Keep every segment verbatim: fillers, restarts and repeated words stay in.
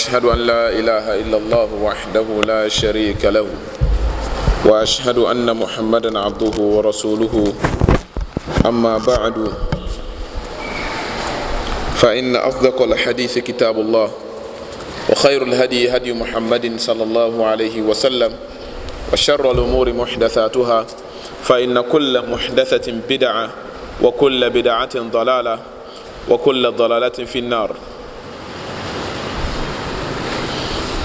أشهد أن لا إله إلا الله وحده لا شريك له، وأشهد أن محمدا عبده ورسوله. أما بعد، فإن أصدق الحديث كتاب الله، وخير الهدي هدي محمد صلى الله عليه وسلم، وشر الأمور محدثاتها، فإن كل محدثة بدعة، وكل بدعة ضلالة، وكل ضلالة في النار.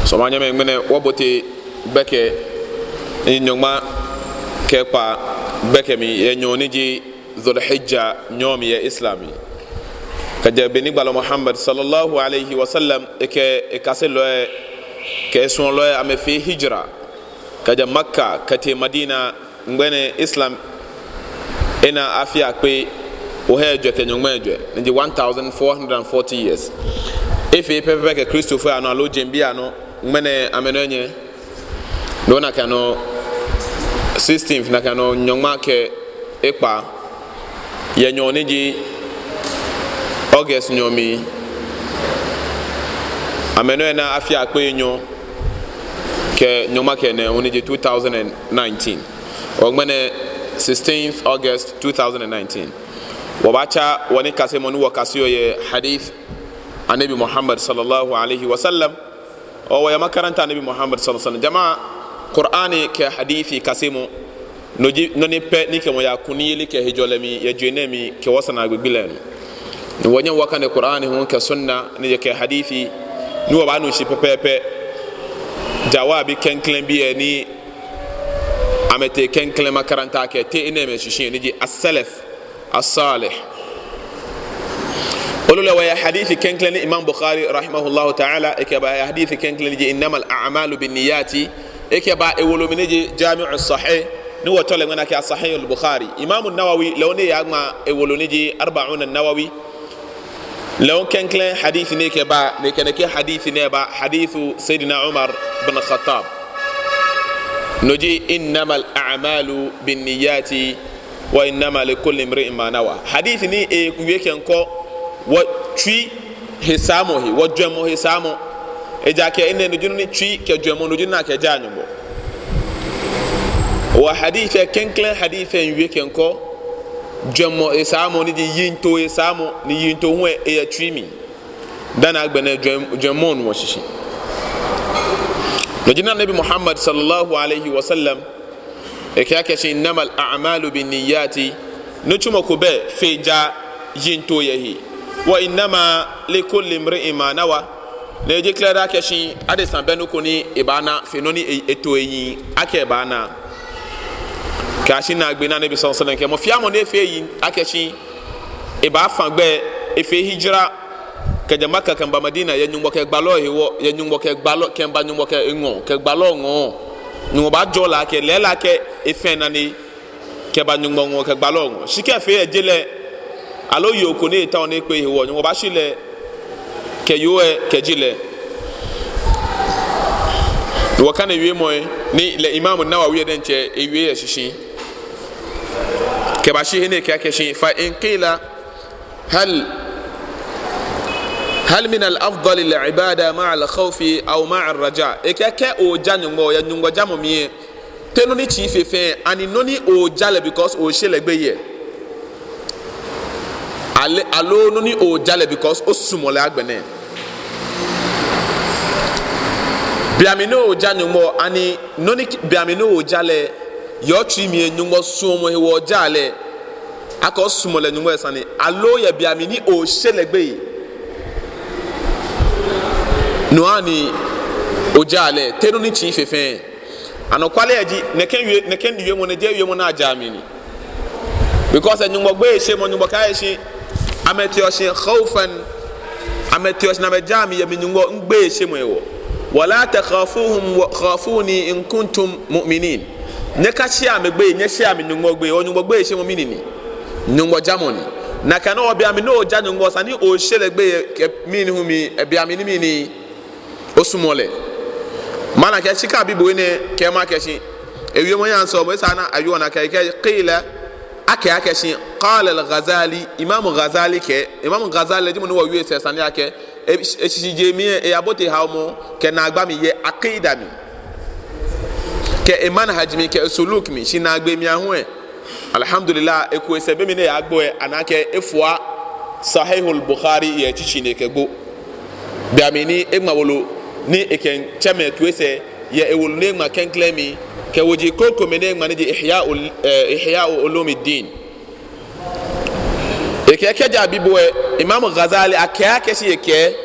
So, minyɛmimɛi, ŋmɛnɛ wɔbote gbɛkɛ nyɔŋma kɛ ekpaa gbɛkɛ mli yɛ nyɔɔŋ ni ji Dhul Hijja nyɔɔŋ mli yɛ Islam mli. Kɛjɛ be ni gbalɔ Muhammad sallallahu alaihi wasallam ekɛ ekaselɔi kɛ esuɔlɔi amɛfee hijra kɛjɛ Makka kɛtee Madina, ŋmɛnɛ Islam ena afi akpe ohai ejwɛ kɛ nyɔŋmai ejwɛ, ni ji one thousand four hundred and forty years. Efee pɛpɛɛpɛ kɛ Kristofoi anɔ aloo jeŋbii anɔ, ŋmɛnɛ amɛnɔ enyɔ. No nakai nɔŋŋ sixteenth, nakai nɔŋŋ nyɔŋma kɛ ekpaa yɛ nyɔɔŋ ni ji August nyɔɔŋ mli, amɛnɔ ena afi akpe enyɔ kɛ nyɔŋma kɛ nɛɛhu ni ji two thousand and nineteen. Ŋmɛnɛ sixteenth August two thousand and nineteen, wɔbaatsa wɔnikasemɔ ni wɔkaseɔ yɛ hadith Anabi Muhammad sallallahu alaihi wasallam. Wɔyɛ makaranta Anabi Muhammad sallallahu alaihi wasallam. Jama'a, Qur'ani kɛ hadithi kasemɔ, no ji nɔ ni pɛ ni kɛ mɔ yaa kunimyeli kɛ hejɔlɛ mli yɛ jeŋ nɛɛ mli kɛ wɔsɛɛ naagbee gbi lɛ nɔ. Ni wɔnyɛŋ wɔkane Qur'ani hu kɛ sunna ni ji kɛ hadithi, ni wɔbaanu shi pɛpɛɛpɛ. Jawaabi klɛŋklɛŋ bii ni amɛtee klɛŋklɛŋ makaranta kɛ tee enɛɛmɛi shishi ni ji as-salaf as-salih. Olo lɛ wɔyɛ hadithi klɛŋklɛŋ ni Imam Bukhari rahimahullahu ta'ala ekɛba, yɛ hadithi klɛŋklɛŋ ni ji innamal a'malu binniyati, ekɛba ewolo mli ni ji Jami'u Sahih, ni wɔtsɛɔ lɛ ŋmɛnɛ akɛ Sahih al-Bukhari. Imam Nawawi lɛ hu ni eyaŋma ewolo ni ji Arba'un an-Nawawi, lɛ hu klɛŋklɛŋ hadithi ni ekɛba, ni ekɛ nɛkɛ hadithi nɛɛ ba, hadithu Sayyidina Umar bin Khattab. No ji innamal a'malu binniyati wa innama likulli imri'in ma nawa. Hadith ni ewie kɛkɔ wɔ tsui he saamɔ he, wɔ jwɛŋmɔ he saamɔ. Ejaakɛ enɛ no ji nɔ ni tsui kɛ jwɛŋmɔ no ji nɔ ni akɛjaa Nyɔŋmɔ. Wɔ hadith lɛ klɛŋklɛŋ hadith lɛ ewie kɛkɔ jwɛŋmɔ he saamɔ ni ji yiŋtoo he saamɔ, ni yiŋtoo hu lɛ eyɛ tsui mli. Dani agbɛnɛ jwɛŋ-, jwɛŋmɔ nuɔ shishi. No ji nɔ ni Anabi Muhammad sallallahu alaihi wasallam ekɛɛ akɛshi innamal a'malu binniyati. Nitsumɔ ko bɛ fe ja yiŋtoo yɛ he. Wa innama likulli imri'in ma nawa. Ni eji clear akɛshi adesa bɛ nɔ ko ni ebaana fe nɔ ni e-, eto eyiŋ akɛ ebaana. Kɛyashi naagbee ni Anabi sallallahu alaihi wasallam kɛɛ mɔ fɛɛ mɔ ni efee eyiŋ akɛshi ebaafa gbɛ, efee hijra kɛjɛ Makka kɛmiiba Madina, yɛ Nyɔŋmɔ kɛ gbalɔ hewɔ, yɛ Nyɔŋmɔ kɛ gbalɔ, kɛmiiba Nyɔŋmɔ kɛ eŋɔɔ, kɛ gbalɔ ŋɔɔ. Nyɔŋmɔ baajɔɔ lɛ akɛ, lɛɛlɛŋ akɛ efee nakai kɛba Nyɔŋmɔ ŋɔɔ kɛ gbalɔ ŋɔɔ. Shi kɛ efee yɛ je lɛ, aloo yoo ko ni etaoɔ ni ekpe hewɔ, Nyɔŋmɔ baashi lɛ kɛ yoo lɛ kɛji lɛ. Wɔkane wiemɔ lɛ, ni lɛ Imam Nawawi diɛŋtsɛ ewie yɛ shishi. Kɛbashi he ni ekɛɛ akɛshi, fa in qila, hal, hal min al-afdali al-ibada ma'a al-khawfi aw ma'a ar-raja? Ekɛɛ kɛ ooja Nyɔŋmɔ yɛ Nyɔŋmɔ jamɔ mli lɛ, te nɔ ni tsii fe fɛɛ, ani nɔ ni ooja lɛ because ooshe lɛ gbeyei, ale, aloo nɔ ni ooja lɛ because osumɔɔ lɛ agbɛnɛ? Be mli ni ooja Nyɔŋmɔ, ani nɔ ni, be mli ni ooja lɛ yɛ otsui mli lɛ, Nyɔŋmɔ suɔmɔ hewɔ oja lɛ, akɛ osumɔɔ lɛ Nyɔŋmɔ lɛ sane, aloo yɛ be mli ni ooshe lɛ gbeyei, no hewɔ ni ooja lɛ? Te nɔ ni tsii fe fɛɛ? Anɔkwale lɛ ji, nɛkɛ wie, nɛkɛ wiemɔ nɛɛ jeee wiemɔ ni ajaa mli ni. Because Nyɔŋmɔ gbeyeishemɔ, Nyɔŋmɔ kɛɛ akɛshi, amɛteɔ shi khawfan, amɛteɔ shi ni amɛjaa mi yɛ mi Nyɔŋmɔ gbeyeishemɔ hewɔ. Wala takhafuhum wa khafuni in kuntum mu'minin. Nyɛkashea amɛ gbeyei, nyɛshea mi Nyɔŋmɔ gbeyei, wɔ Nyɔŋmɔ gbeyeishemɔ mɛni ni? Nyɔŋmɔ jamɔ ni. Nakai nɔŋŋ be mli ni ooja Nyɔŋmɔ, esa ni ooshe lɛ gbeyei kɛ mɛni hu mli, be mli ni mɛni, osumɔɔ lɛ. Mana akɛshi kɛ abi bo enɛ kɛɛmɔ akɛshi, ewiemɔ lɛ yaa sɔɔmɔ, esa ni awie nakai, ekɛɛ qila, akɛɛ akɛshi, qala al-Ghazali, Imam Ghazali kɛɛ, Imam Ghazali ji mɔ ni wɔwie sɛɛ sane akɛ, E, eshishijee mli lɛ, eyabote haomɔ kɛ naagba mli yɛ aqida mli, kɛ emanhaj mli, kɛ esuluk mli, shi naagbee mli aahu lɛ, alhamdulillah, eku esɛɛ be mli ni eyaagbo lɛ, ana akɛ efua Sahihul Bukhari yɛ etsitsi ni ekɛgbo. Be mli ni eŋma wolo ni ekɛtsɛ mɛi ato esɛɛ yɛ ewolo ni eŋma klɛŋklɛŋ mli, kɛ woji krokomɛi ni eŋma ni ji Ihya ul-, eh, Ihya Ulumiddin. Ekɛɛ kɛji abi bo lɛ, Imam Ghazali akɛɛ akɛ shi ekɛɛ,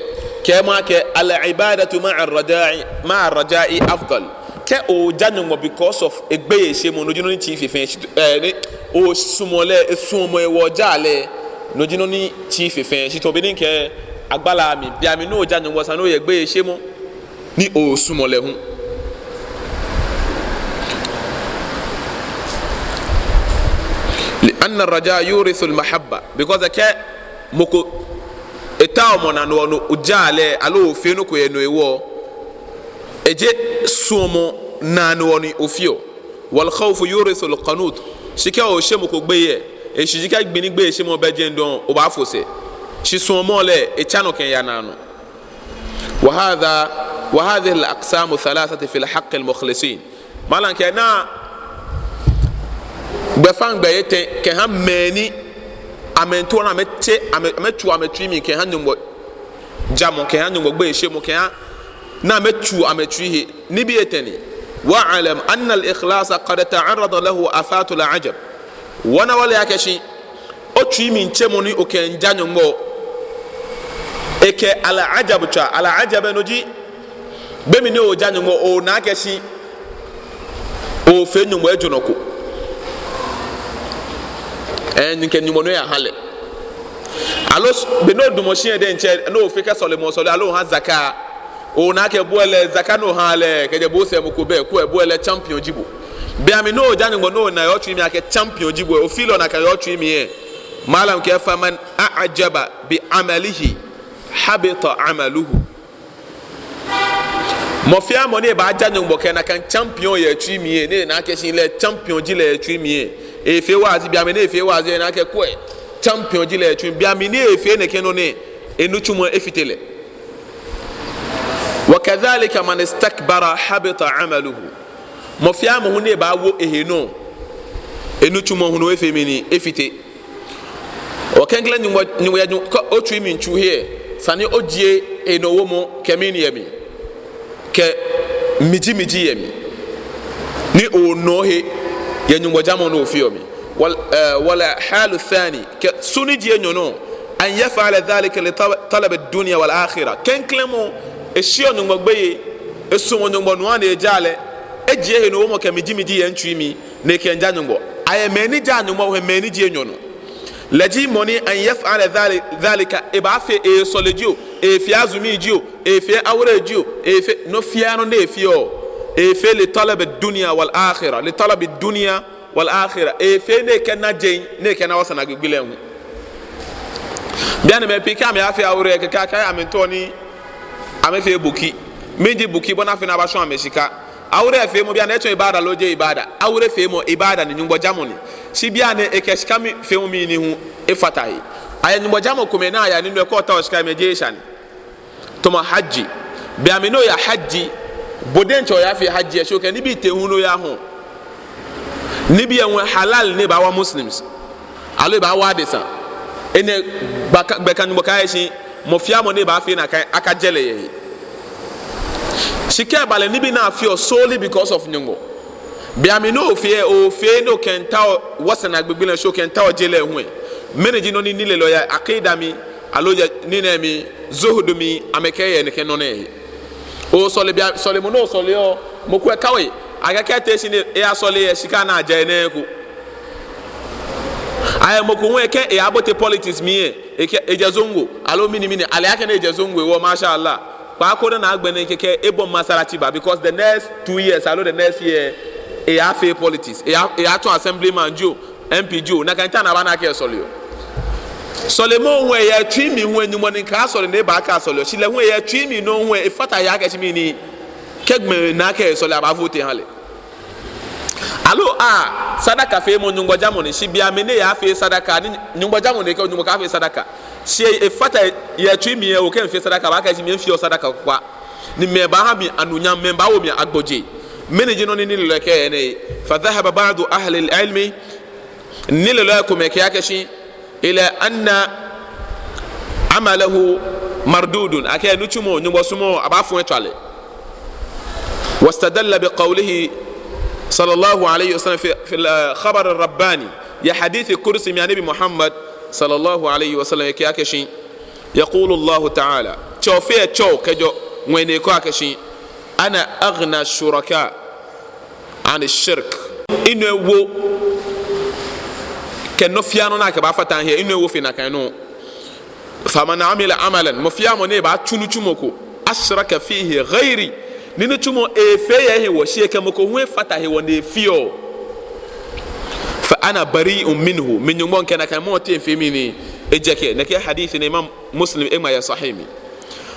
kɛɛmɔ akɛ, "Al-ibadatu ma'a raja'i, ma'a raja'i afdal." Kɛ oja Nyɔŋmɔ because of egbeyeishemɔ, no ji nɔ ni tsii fe fɛɛ, shi, eh, ni osumɔɔ lɛ, esuɔmɔ hewɔ oja lɛ, no ji nɔ ni tsii fe fɛɛ. Shi tamɔ bɔ ni mikɛɛ agbala mli, be mli ni oja Nyɔŋmɔ sa ni oyɛ gbeyeishemɔ ni osumɔɔ lɛ hu. Li anna raja yurithu al-mahabba. Because kɛ mɔ ko etaomɔ naa nɔ hewɔ ni oja lɛ, aloo ofee nɔ ko yɛ no hewɔ, ejeee suɔmɔ naa nɔ hewɔ ni ofeɔ. Wal khawfu yurithu al-qanut. Shi kɛ oshe mɔ ko gbeyei lɛ, eshishi ji akɛ gbi ni gbeyeishemɔ bɛ jɛi dɔŋŋ, obaafo sɛɛ. Shi suɔmɔ lɛ, etsa nɔ kɛyaa naanɔ. Wa hadha, wa hadhihi al-aqsamu thalathati fi haqqi al-mukhlisin. Malam kɛɛ, naa gbɛfaŋ gbɛhe etɛ kɛha mɛi ni amɛmiitao ni amɛtse, amɛ, amɛtsu amɛtsui mli kɛha Nyɔŋmɔ jamɔ, kɛha Nyɔŋmɔ gbeyeishemɔ, kɛha ni amɛtsu amɛtsui he. Nibii etɛ ni. Wa'lam anna al-ikhlasa qad ta'arrada lahu afatul ajab. Wɔna wɔle akɛ shi otsui mli tsemɔ ni okɛmiija Nyɔŋmɔ, ekɛ al-ajab tswa. Al-ajab lɛ no ji, be mli ni oja Nyɔŋmɔ, ona akɛ shi ofee Nyɔŋmɔ ejurɔ ko. Ɛɛ, ni kɛ Nyɔŋmɔ nɔ yaha lɛ. Aloo s-, be ni odamɔ shi lɛ diɛŋtsɛ, ni ofee kɛ sɔlemɔ osɔle, aloo oha zaka, ona akɛ bo lɛ zaka ni oha lɛ, kɛjɛ bo sɛɛ mɔ ko bɛ, kulɛ bo lɛ champion ji bo. Be mli ni oja Nyɔŋmɔ, ni ona yɛ otsui mli akɛ champion ji bo, ofeɔ nakai yɛ otsui mli lɛ. Malam kɛɛ, faman a'jaba bi amalihi habita amaluhu. Mɔ fɛɛ mɔ ni baaja Nyɔŋmɔ kɛ nakai champion yɛ etsui mli lɛ, ni ena akɛ shi lɛ champion ji lɛ yɛ etsui mli lɛ. Efee waazi, be mli ni efee waazi lɛ, ena akɛ kulɛ champion ji lɛ yɛ etsui mli. Be mli ni efee nɛkɛ nɔ nɛɛ, enitsumɔ efite lɛ. Wa kadhalika man istakbara habita amaluhu. Mɔ fɛɛ mɔ hu ni baawo ehe nɔ, enitsumɔ hu no efee mɛni? Efite. Okɛŋklɛ Nyɔŋmɔ, Nyɔŋmɔ yɛ Nyɔŋ-, kɛ otsui mli tsu he lɛ, esa ni ojie enɔwomɔ kɛ mɛni yɛ mli? Kɛ mijimiji yɛ mli. Ni ona ohe yɛ Nyɔŋmɔ jamɔ ni ofeɔ mli. Wal, eh, wal halu thani, kɛ su ni ji enyɔ nɔ, an yaf'ala dhalika li tal-, talabi dunya wal akhirah. Klɛŋklɛŋ mɔ, esheɔ Nyɔŋmɔ gbeyei, esumɔɔ Nyɔŋmɔ nɔ ni eja lɛ, ejie enɔwomɔ kɛ mijimiji yɛ etsui mli ni ekɛmiija Nyɔŋmɔ. Ayɛ mɛi ni jaa Nyɔŋmɔ he, mɛi ni ji enyɔ nɔ. Lɛ ji mɔ ni an yaf'ala dhali-, dhalika, ebaafee, esɔle jio, efee azumi jio, efee aure jio, efee nɔ fɛɛ nɔ ni efeɔ, efee li talabi dunya wal akhirah, li talabi dunya wal akhirah, efee ni ekɛna jeŋ, ni ekɛna wɔsɛɛ naagbee gbi lɛ hu. Bianɛ mɛi pii kɛ amɛyafee aure kɛkɛ, kɛ amɛmiitao ni amɛfee buki. Mɛni ji buki? Bɔ ni afee ni abashɔ amɛshika. Aure feemɔ bianɛ etsɔ ibada loo jeee ibada? Aure feemɔ ibada ni, Nyɔŋmɔ jamɔ ni. Shi bianɛ ekɛ shika mli feemɔ mɛni hu efata he? Ayɛ Nyɔŋmɔ jamɔ komɛi ni aya ni nɔ ko otao shika amɛjeee esha ni. Tamɔ hajji. Be mli ni oya hajji, bo diɛŋtsɛ oyafee hajji lɛ, shi okɛ nibii tee hu ni oyahɔɔ. Nibii lɛ hu halal ni ebaawa Muslims. Aloo ebaawa adesa. Enɛ gbɛ kã, gbɛ kã Nyɔŋmɔ kã akɛ shi mɔ fɛɛ mɔ ni baafee nakai, akajɛ lɛ yɛ he. Shi kɛ eba lɛ nibii ni afeɔ solely because of Nyɔŋmɔ. Be mli ni ofee, ofee ni okɛmiitao wɔsɛɛ naagbee gbi lɛ, shi okɛmiitao je lɛ hu lɛ. Mɛni ji nɔ ni nilelɔi yɛ aqida mli, aloo yɛ nii nɛɛ mli, zuhdu mli, amɛkɛɛ yɛ nɛkɛ nɔ nɛɛ he? Osɔle, be mli, sɔlemɔ ni osɔleɔ, mɔ ko ekawɛ akɛ kɛ ete shi ni eyasɔle lɛ, shika ni ajɛ nɛɛ eko. Ayɛ mɔ ko hu lɛ kɛ eyabote politics mli lɛ, ekɛɛ ejɛ Zongo, aloo mɛni mɛni, ale akɛ ni ejɛ Zongo hewɔ, masha Allah. Kpaako dani agbɛnɛ kɛkɛ ebɔ masalaci ba, because the next two years, aloo the next year, eyafee politics, eya, eyatsɔ assemblyman jio, M P jio, nakai time ni abaana akɛ esɔleɔ. Sɔlemɔ hu lɛ yɛ etsui mli hu lɛ, Nyɔŋmɔ ni kɛɛ asɔle ni eba akɛ asɔleɔ. Shi lɛ hu lɛ yɛ etsui mli nɔ hu lɛ, efata he akɛ shi mɛni, kɛ gbɔmɛi na akɛ esɔle, abaavote aha lɛ. Aloo a, sadaka feemɔ Nyɔŋmɔ jamɔ ni, shi be mli ni eyafee sadaka ni, Nyɔŋmɔ jamɔ ni, kɛ Nyɔŋmɔ kɛɛ afee sadaka. Shi efata yɛ etsui mli lɛ, okɛmiifee sadaka, abaakɛɛ shi miifee sadaka kwraa. Ni mɛi baaha mi anunyam, mɛi baawo mi agbojee. Mɛni ji nɔ ni nilelɔi kɛɛ nɛɛ? فذهب بعض أهل العلم, nilelɔi komɛi kɛɛ akɛ shi, إلى أن عمله مردود. Akɛ nitsumɔ, Nyɔŋmɔ sumɔɔɔ, abaafu etswa lɛ. واستدل بقوله صلى الله عليه وسلم في، في الخبر الرباني. Yɛ hadith qudsi mli, Anabi Muhammad صلى الله عليه وسلم ekɛɛ akɛ shi, يقول الله تعالى. Tsɛ Ofe lɛ tsɛɔ kɛjɛɔ ŋwɛi ni ekɛɔ akɛ shi, أنا أغنى الشركاء عن الشرك. Minɔ ewo kɛ nɔ fiaa nɔ ni akɛbaafata he, minɔ ewo fe nakai nɔ. فمن عمل عملا, mɔ fiaa mɔ ni baatsu nitsumɔ ko, أشرك فيه غيري, ni nitsumɔ lɛ eefee yɛ mihewɔ shi ekɛ mɔ ko hu efata hewɔ ni efeɔ, فأنا بريء منه, mi Nyɔŋmɔ mikɛ nakai mɔ lɛ teŋ mifee mɛni? Ejɛkɛ. Nɛkɛ hadith nɛɛ Imam Muslim eŋma yɛ Sahih mli.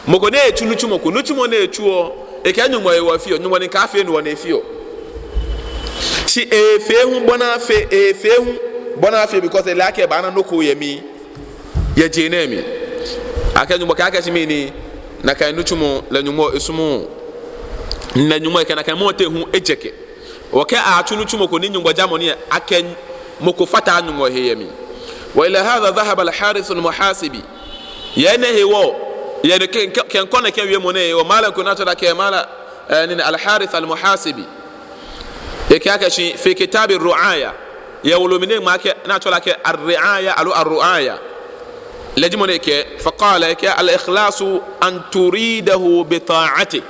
Mɔ ko ni etsu nitsumɔ ko, nitsumɔ ni etsuɔ lɛ, ekɛɛ Nyɔŋmɔ hewɔ efeɔ, Nyɔŋmɔ ni kaafee no hewɔ ni efeɔ. Shi eefee hu bɔ ni afee, eefee hu bɔ ni afee because ele akɛ ebaana nɔ ko yɛ mli, yɛ je nɛɛ mli. Akɛ Nyɔŋmɔ kɛɛ akɛ shi mɛni? Nakai nitsumɔ lɛ Nyɔŋmɔ esumɔɔɔ. Ni Nyɔŋmɔ ekɛ nakai mɔ lɛ teŋ hu ejɛkɛ. Hewɔ kɛ atsu nitsumɔ ko ni Nyɔŋmɔ jamɔ nii lɛ, akɛ mɔ ko fataaa Nyɔŋmɔ he yɛ mli. وإلى هذا ذهب الحارث المحاسبي. Yɛ enɛ hewɔ, yɛ nɛkɛ, kɛ, kɛ mikɔ nɛkɛ wiemɔ nɛɛ hewɔ, malam ko ni atsɛɔ lɛ akɛ malam, eh, nɛɛ, Al-Harith Al-Muhasibi, ekɛɛ akɛ shi في كتاب الرعاية, yɛ wolo mli ni eŋma akɛ, ni atsɛɔ lɛ akɛ Ar-Ri'aya aloo Ar-Ru'aya. Lɛ ji mɔ ni ekɛɛ, فقال, ekɛɛ, الإخلاص أن تريده بطاعته.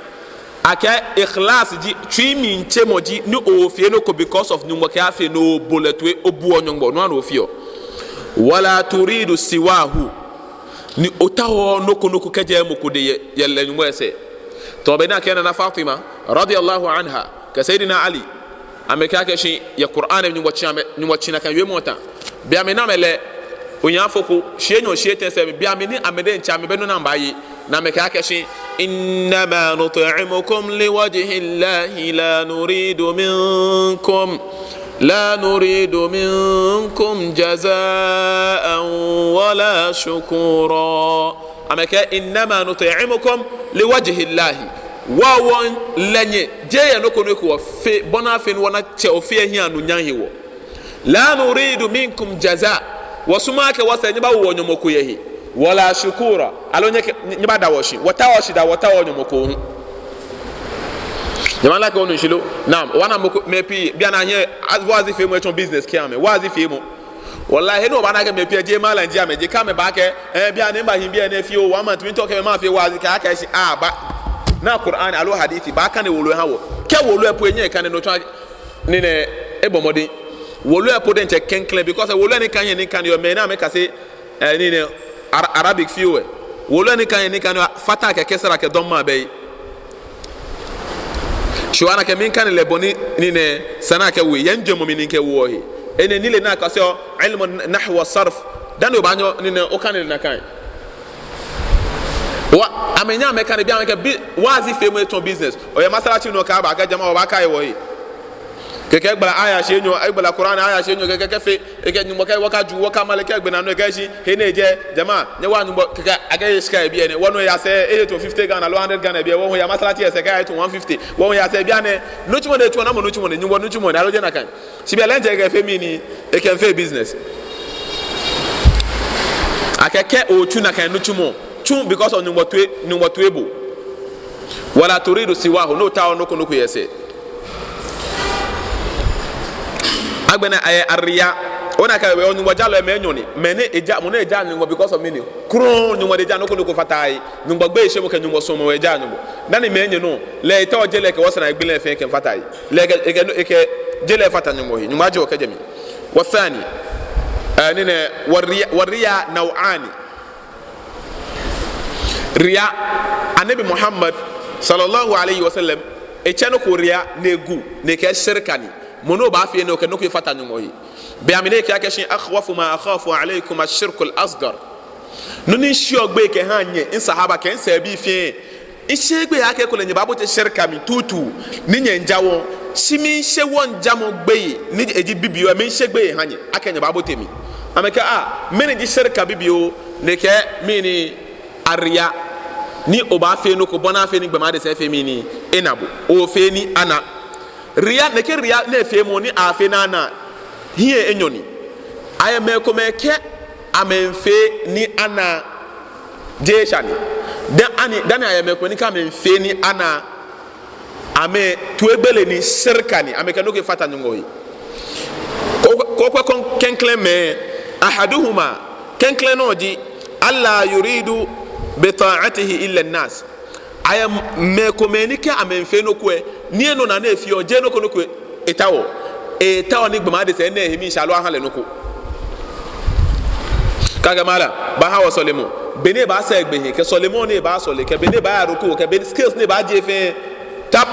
Akɛ ikhlas ji, tsui mli tsemɔ ji, ni oofee nɔ ko because of Nyɔŋmɔ kɛɛ afee, ni obo lɛ toi, obuɔ Nyɔŋmɔ, no hewɔ ni oofeɔ. ولا تريد سواه. Ni otaooo nɔ ko nɔ ko kɛjɛɛɛ mɔ ko dɛŋ yɛ, yɛ lɛ Nyɔŋmɔ lɛ sɛɛ. Tamɔ bɔ ni akɛɛ Nana Fatima, رضي الله عنها, kɛ Sayyidina Ali, amɛkɛɛ akɛ shi, yɛ Qur'an, Nyɔŋmɔ tsi amɛ, Nyɔŋmɔ tsi nakai wiemɔ lɛ ta. Bei amli ni amɛlɛ, ohiafo ko, shii enyɔ, shii etɛ sɛɛ, bei amli ni amɛ diɛŋtsɛ amɛbɛ nɔ ni amɛbaaye, ni amɛkɛɛ akɛ shi, إنما نطعمكم لوجه الله لا نريد منكم، لا نريد منكم جزاء ولا شكورا. Amɛkɛɛ, إنما نطعمكم لوجه الله. Wɔ, wɔmiilɛ nyɛ, jeee yɛ nɔ ko nɔ ko hewɔ, fe, bɔ ni afee ni wɔna Tsɛ Ofe lɛ hiɛ anunyam hewɔ. لا نريد منكم جزاء. Wɔsumɔɔɔ akɛ wɔsɛɛ nyɛbawo wɔ nyɔmɔ ko yɛ he. ولا شكورا. Aloo nyɛkɛ, nyɛbada wɔ shi. Wɔtaooo shidaa, wɔtaooo nyɔmɔ ko hu. Nyɛmimɛi, like, onu shishi lo? Naam, wɔna mɔ ko, mɛi pii, bianɛ hiɛ, a, waazifeemɔ etsɔ business kɛha amɛ. Waazifeemɔ. Wallahi, he ni obaana akɛ mɛi pii jeee malam ji amɛjɛ, kɛ amɛbaakɛɛ, eh, bianɛ mibaahi biɛ nɛɛ fioo, one month, miitao akɛ mafee waazi, kɛ akɛɛ shi, ah, ba. Naa Qur'an aloo hadith, baakane wolo lɛ aha wɔ. Kɛ wolo lɛ po enyɛɛɛ ekane, no tsɔɔ akɛ, nɛɛ nɛɛ, ebɔ mɔdɛŋ. Wolo lɛ po diɛŋtsɛ klɛŋklɛŋ, because wolo lɛ ni kane, ni kane, yɔɔ mɛi ni amɛkase, eh, nɛɛ nɛɛ, Ara-, Arabic fioo lɛ. Wolo lɛ ni kane, ni kane, fataha kɛ kasra kɛ damma bɛ he. Shi obaana akɛ miikane lɛ bɔ ni, nɛɛ nɛɛ, esa ni akɛwo he. Yɛ mijwɛŋmɔ mli ni mikɛwoɔ he. Enɛ nilee ni akaseɔ, ilmu nahw wa sarf. Dani obaanyɛ, nɛɛ nɛɛ, okane nakai. Wa, amɛnyɛɛɛ amɛkane, bianɛ amɛkɛɛ bi, waazifeemɔ etsɔ business. Oyɛ masalaci nɔ, kɛ aba, kɛ jama, obaakane wɔhe. Kɛkɛ egbala aya shii enyɔ, egbala Qur'an aya shii enyɔ, kɛkɛ kɛfee, ekɛɛ Nyɔŋmɔ kɛɛ wɔkaju, wɔkamale, kɛ egbe naa nɔ ekɛɛ shi, he ni ejɛ, jama, nyɛwa Nyɔŋmɔ, kɛkɛ akɛɛ shi kɛ ebi enɛ, wɔnu ya sɛɛ, ehe to fifty Ghana aloo hundred Ghana bi, wɔhu ya masalaci lɛ sɛɛ kɛ ehe to one fifty, wɔhu ya sɛɛ bianɛ, nitsumɔ ni etsuɔ, namɔ nitsumɔ ni, Nyɔŋmɔ nitsumɔ ni, aloo jeee nakai. Shi bianɛ lɛ ejɛ ekɛfee mɛni, ekɛfee business. Akɛ kɛ otsu nakai nitsumɔ, tsu because of Nyɔŋmɔ toi, Nyɔŋmɔ toi bo. ولا تريد سواه, ni otaooo nɔ ko nɔ ko yɛ esɛɛ. Agbɛnɛ ayɛ ar-riya. Ona akɛ, o, Nyɔŋmɔ jalɔi, mɛi enyɔ ni. Mɛi ni eja, mɔ ni ejaaa Nyɔŋmɔ because of mɛni? Krɔŋŋ, Nyɔŋmɔ ni ejaaa, nɔ ko nɔ ko fataaa he. Nyɔŋmɔ gbeyeishemɔ kɛ Nyɔŋmɔ suɔmɔ ejaaa Nyɔŋmɔ. Dani mɛi enyɔ nɔ, lɛ etaoɔ je lɛ kɛ wɔsɛɛ naa egbi lɛ fɛɛ kɛfata he. Lɛ ekɛ, ekɛ, ekɛ je lɛ fata Nyɔŋmɔ he. Nyɔŋmɔ ajie wɔ kɛjɛ mli. والثاني, eh, nɛɛ nɛɛ, والرياء، والرياء نوعان. Riya, Anabi Muhammad صلى الله عليه وسلم, etsɛ nɔ ko riya ni egu, ni ekɛɛ shirka ni. Mɔ ni obaafee ni okɛ nɔ ko efata Nyɔŋmɔ he. Be mli ni ekɛɛ akɛ shi, أخوف ما أخاف عليكم الشرك الأصغر. Nɔ ni misheɔ gbeyei kɛhaa nyɛ, misahaba kɛ misɛɛbii fɛɛ. Misheee gbeyei akɛ ekolɛ nyɛbaabote shirka mli tuutu, ni nyɛmiijaa wɔ. Shi miishe wɔŋjamɔ gbeyei, ni eji bibioo, miishe gbeyei miha nyɛ, akɛ nyɛbaabote mli. Amɛkɛɛ, ah, mɛni ji shirka bibioo? Ni ekɛɛ, mɛni, ar-riya. Ni obaafee nɔ ko bɔ ni afee ni gbɔmɔ adesa afee mɛni? Ena bo. Ofee ni ana. Riya, nɛkɛ riya nɛɛ feemɔ ni afee ni ana, hiɛ enyɔ ni. Ayɛ mɛi komɛi kɛɛ amɛmiifee ni ana, jeee esha ni. Dani, dani ayɛ mɛi komɛi ni kɛɛ amɛmiifee ni ana, amɛ toigbele ni, shirka ni, amɛkɛ nɔ ko fata Nyɔŋmɔ he. Ko, ko, ko, ko, klɛŋklɛŋ mɛi, ahaduhuma, klɛŋklɛŋ nɔ ji, alla yuridu bi ta'atihi illa an-nas. Ayɛ mɛi komɛi ni kɛɛ amɛmiifee nɔ ko lɛ, ni enɔ ni efeɔ, jeee nɔ ko nɔ ko etaoɔ. Etaoɔ ni gbɔmɔ adesa ena ehe miishɛɛ aloo aha lɛ nɔ ko. Kɛ akɛɛ malam, baaha wɔ sɔlemɔ. Be ni ebaasaa egbɛhe, kɛ sɔlemɔ ni ebaasɔle, kɛ be ni ebaaya ruku, kɛ be ni skills ni ebaajie fɛɛ. Tap.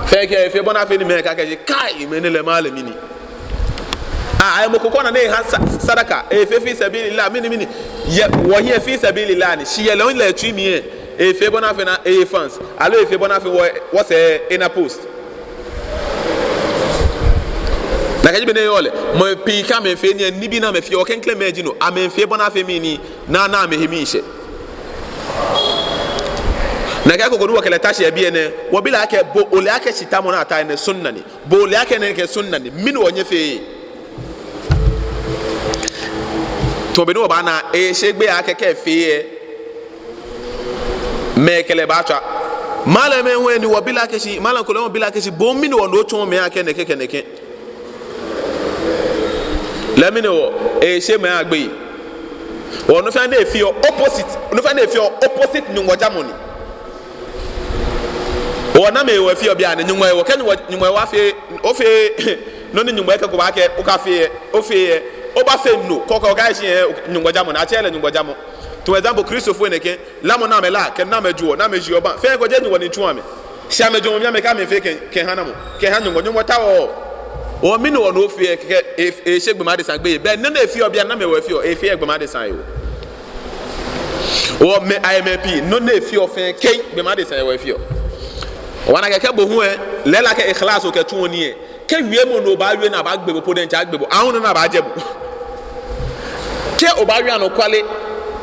Fɛɛ kɛ efee bɔ ni afee ni mɛi akɛɛ akɛ, kai, mɛni lɛ malami ni. Ah, ayɛ mɔ ko kɔ na ni eha sa-, sadaka, efee fi sabilillah, mɛni, mɛni. Yɛ, wɔhiɛ fi sabilillah ni, shi yɛ lɛ, lɛ etsui mli lɛ, efee bɔ ni afee ni eye fans, aloo efee bɔ ni afee ni wɔ, wɔsɛɛ ena post. Nakai ji bɔ ni eyɔɔ lɛ, mɛi pii kɛɛ amɛmiifee nii, nibii ni amɛfeɔ, klɛŋklɛŋ mɛi ji no, amɛmiifee bɔ ni afee mɛni, ni ana amɛhe miishɛɛ. Nakai koko ni wɔkɛ lɛ ta shi yɛ biɛ nɛɛ, wɔbi lɛ akɛ, bo ole akɛ shitamɔ ni ata nɛɛ sunna ni? Bo ole akɛ nɛkɛ sunna ni? Mɛni hewɔ nyɛfeee? Tamɔ bɔ ni wɔbaana, esheɔ gbeyei akɛ kɛ efee lɛ, mɛi kɛ lɛ baatswa. Malam lɛ hu ni wɔbi lɛ akɛ shi, malam ko lɛ wɔbi lɛ akɛ shi, bo mɛni hewɔ ni otsɔɔ mɛi akɛ nɛkɛ kɛ nɛkɛ? Lɛ mɛni hewɔ? Esheɔ mɛi agbeyei. Hewɔ nɔ fɛɛ nɔ ni efeɔ opposite, nɔ fɛɛ nɔ ni efeɔ opposite Nyɔŋmɔjamɔ ni. Hewɔ namɛi hewɔ efeɔ bianɛ? Nyɔŋmɔ hewɔ. Kɛ Nyɔŋmɔ, Nyɔŋmɔ hewɔ afee, ofee nɔ ni Nyɔŋmɔ kɛɛ ko baakɛɛ okafee lɛ, ofee lɛ, obaafee no, kɔkɔ kɛyashi lɛ, Nyɔŋmɔjamɔ ni, atsɛɛɛ lɛ Nyɔŋmɔjamɔ. Tamɔ example, Kristofoi nɛkɛ, lamɔ ni amɛlaa, kɛ ni amɛjoɔ, ni amɛjieɔ, obaafee, kɛ jeee Nyɔŋmɔ ni tsuɔ amɛ. Shi amɛjwɛŋmɔ mli amɛkɛɛ amɛfee kɛ, kɛha namɔ? Kɛha Nyɔŋmɔ, Nyɔŋmɔ taoɔ. Hewɔ mɛni hewɔ ni ofee lɛ, kɛ, e, esheɔ gbɔmɔ adesa gbeyei? Bɛ nɔ ni efeɔ bianɛ namɛi hewɔ efeɔ? Efeee gbɔmɔ adesa hewɔ. Hewɔ mɛi, ayɛ mɛi pii, nɔ ni efeɔ fɛɛ kɛ gbɔmɔ adesa hewɔ efeɔ. Obaana akɛ kɛ bo hu lɛ, lɛɛlɛŋ kɛ ikhlas okɛtsuɔ nii lɛ, kɛ wiemɔ ni obaawie ni abaagbe bo po diɛŋtsɛ agbe bo. Aahu nɔ ni abaajɛ bo. Kɛ obaawie anɔkwale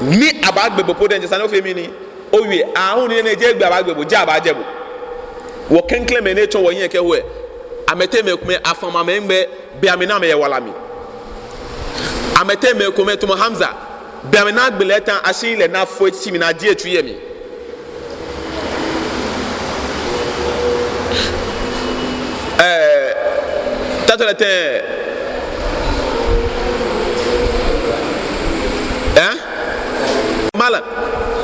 ni abaagbe bo po diɛŋtsɛ, esa ni ofee mɛni? Owie. Aahu nɔ ni jeee gbe abaagbe bo, ja abaajɛ bo. Wɔ klɛŋklɛŋ mɛi ni etsɔ wɔhiɛ kɛho lɛ, amɛteŋ mɛi komɛi afamɔ amɛhiŋmɛi be mli ni amɛyɛ wala mli. Amɛteŋ mɛi komɛi tamɔ Hamza, be mli ni agbe lɛ ta, ashi lɛ ni afo etsitsi mli ni ajie etsui yɛ mli. Ɛɛ, tatɔ lɛ tɛŋŋ. Ɛɛ? Malam,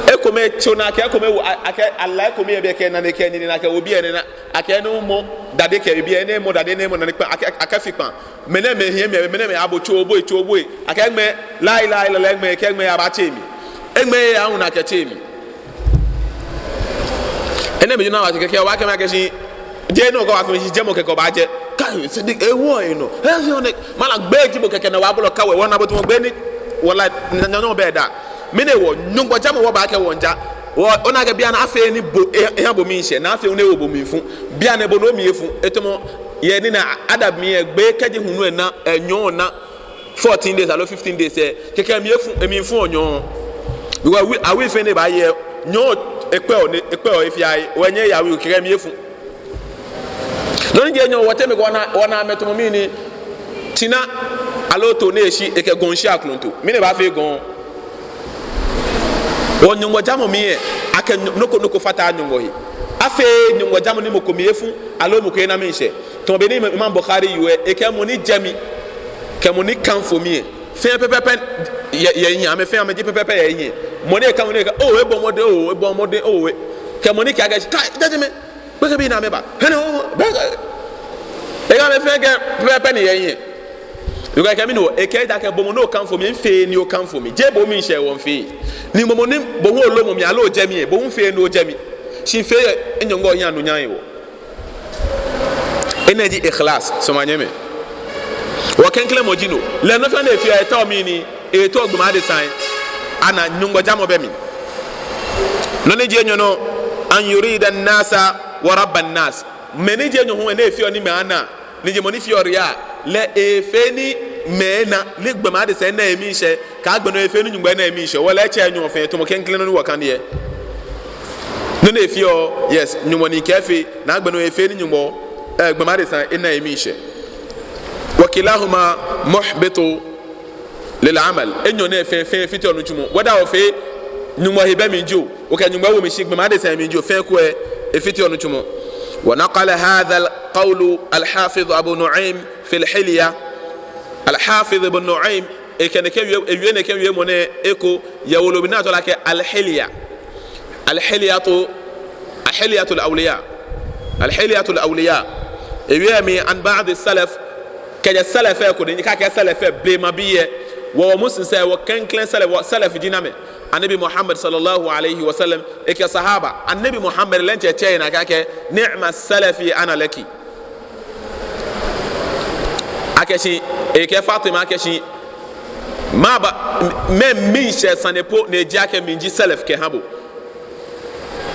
ekomɛi tsɔ ni akɛ, ekomɛi wo, a-, akɛ ala ekomɛi yɛ biɛ kɛ nane kɛ nine ni akɛ wo biɛ nɛɛ ni akɛ ni mɔ dade kɛ biɛ ni mɔ dade ni mɔ nane kpa, akɛ, akɛ fi kpa. Mɛnɛmɛi hiɛ mɛi, mɛnɛmɛi abo tso boi, tso boi. Akɛ ŋmɛ, la ilaha illallah ŋmɛ, kɛ ŋmɛ yɛ abatsɛ mli. Eŋmɛ yɛ aahu ni akɛtsɛ mli. Enɛɛmɛi ji nɔ ni abaakɛɛ kɛkɛ, abaakɛɛ mɛi akɛ shi, jeee nɔ ko abaafee shi, jɛmɔ kɛkɛ obaajɛ. Kai, Sadiq, ewɔ enɔ. Ɛɛ, fi one. Malam gbɛ ji bo kɛkɛ ni obaabolɔ kawɛ, wɔna bo tamɔ gbɛ ni, wala, na, na, no bɛ da. Mɛni hewɔ? Nyɔŋmɔjamɔ wɔbaakɛɛ wɔmiija. Wɔ, ona akɛ bianɛ afee ni bo, e, eha bo miishɛɛ, ni afee ni ewo bo mlifu. Bianɛ bo ni omli efu, etamɔ, yɛ nine adab mli lɛ, gbɛ kɛji hulu lɛ na, enyɔ na fourteen days aloo fifteen days lɛ, kɛkɛ emli efu, emli fu onyɔ. Because awui, awui fɛɛ ni baaye, nyɔɔŋ ekpɛɔ, ni ekpɛɔ efia, wɔnyɛ ya awui, kɛkɛ emli efu. Nɔ ni ji enyɔ, wɔteŋ mɛi komɛi wɔna, wɔna amɛ tamɔ mɛni, tsina aloo too ni eshi, ekɛ gɔŋ shi aklonto. Mɛni baafee gɔŋ? Wɔ Nyɔŋmɔjamɔ mli lɛ, akɛ nɔ ko nɔ ko fataaa Nyɔŋmɔ he. Afeee Nyɔŋmɔjamɔ ni mɔ ko mli efu, aloo mɔ ko ena miishɛɛ. Tamɔ bɔ ni Imam Bukhari wieɔ lɛ, ekɛɛ mɔ ni jɛ mi, kɛ mɔ ni kanfo mi lɛ, fɛɛ pɛpɛɛpɛ yɛ, yɛ ehiɛ, amɛ fɛɛ amɛji pɛpɛɛpɛ yɛ ehiɛ. Mɔ ni ekanfo ni ekɛɛ, oh, ebɔ mɔdɛŋ, oh, ebɔ mɔdɛŋ, oh, e. Kɛ mɔ ni kɛɛ akɛ, kai, jajimɛ. Gbekɛbii ni amɛba. Hɛnɛ, oh, bɛ, ekɛɛ amɛ fɛɛ kɛ pɛpɛɛpɛ ni yɛ ehiɛ. Because ekɛɛ mɛni hewɔ, ekɛɛ ejaakɛ bo mɔ ni okanfo mi, mifeee ni okanfo mi. Jeee bo miishɛɛ hewɔ mifeee. Ni mɔ mɔ ni, bo hu olomɔ mi, aloo ojɛ mi lɛ, bo hu mifeee ni ojɛ mi. Shi mifee yɛ Nyɔŋmɔ hiɛ anunyam hewɔ. Enɛ ji ikhlas, suɔmɔ nyɛmimɛi. Wɔ klɛŋklɛŋ mɔ ji no. Lɛ nɔ fɛɛ nɔ ni efeɔ, etaoɔ mɛni, etaoɔ gbɔmɔ adesa lɛ ana, Nyɔŋmɔjamɔ bɛ mli. Nɔ ni ji enyɔ nɔ, an yurida an-nasa wa rabban nas. Mɛi ni ji enyɔ hu ni efeɔ ni mɛi ana, ni ji mɔ ni feɔ riya, lɛ efee ni mɛi ena, ni gbɔmɛi adesai ena emli shɛɛ, kɛ agbɛnɛ efee ni Nyɔŋmɔ ena emli shɛɛ. Wɔle etsɛ nyɔŋ fɛɛ, tamɔ klɛŋklɛŋ nɔ ni wɔkane lɛ. Nɔ ni efeɔ, yes, Nyɔŋmɔ ni kɛɛ efee, ni agbɛnɛ efee ni Nyɔŋmɔ, eh, gbɔmɛi adesai ena emli shɛɛ. Wa kilahuma muhbitu lil amal. Enyɔ nɛɛ fɛɛ, fɛɛ efiteɔ nitsumɔ. Whether ofee Nyɔŋmɔ he bɛ mli jio, okɛ Nyɔŋmɔ wo mli shi gbɔmɛi adesai mli jio, fɛɛ ko lɛ efiteɔ nitsumɔ. Wa naqala hadha al-qawlu al-Hafiz Abu Nu'aym fil Hilya. Al-Hafiz Ibn Nu'aym, ekɛ nɛkɛ wie, ewie nɛkɛ wiemɔ nɛɛ eko yɛ wolo mli ni atsɛɔ lɛ akɛ Al-Hilya. Al-Hilyatu, Al-Hilyatul Awliya. Al-Hilyatul Awliya. Ewie mli an ba'di salaf, kɛjɛ salaf ko dɛŋ, kɛ akɛɛ salaf, blemabii lɛ. Wɔ, wɔ Muslims lɛ, wɔ klɛŋklɛŋ salaf, wɔ salaf ji namɛi? Annabi Muhammad sallallahu alayhi wa sallam, ekɛ sahaba. Annabi Muhammad lɛ diɛŋtsɛ tsɛ enaa akɛ, ni'ma salafi ana laki. Akɛshi, ekɛɛ Fatima akɛshi, maba, mɛɛ miishɛɛ sane po ni eji akɛ mi ji salaf kɛha bo?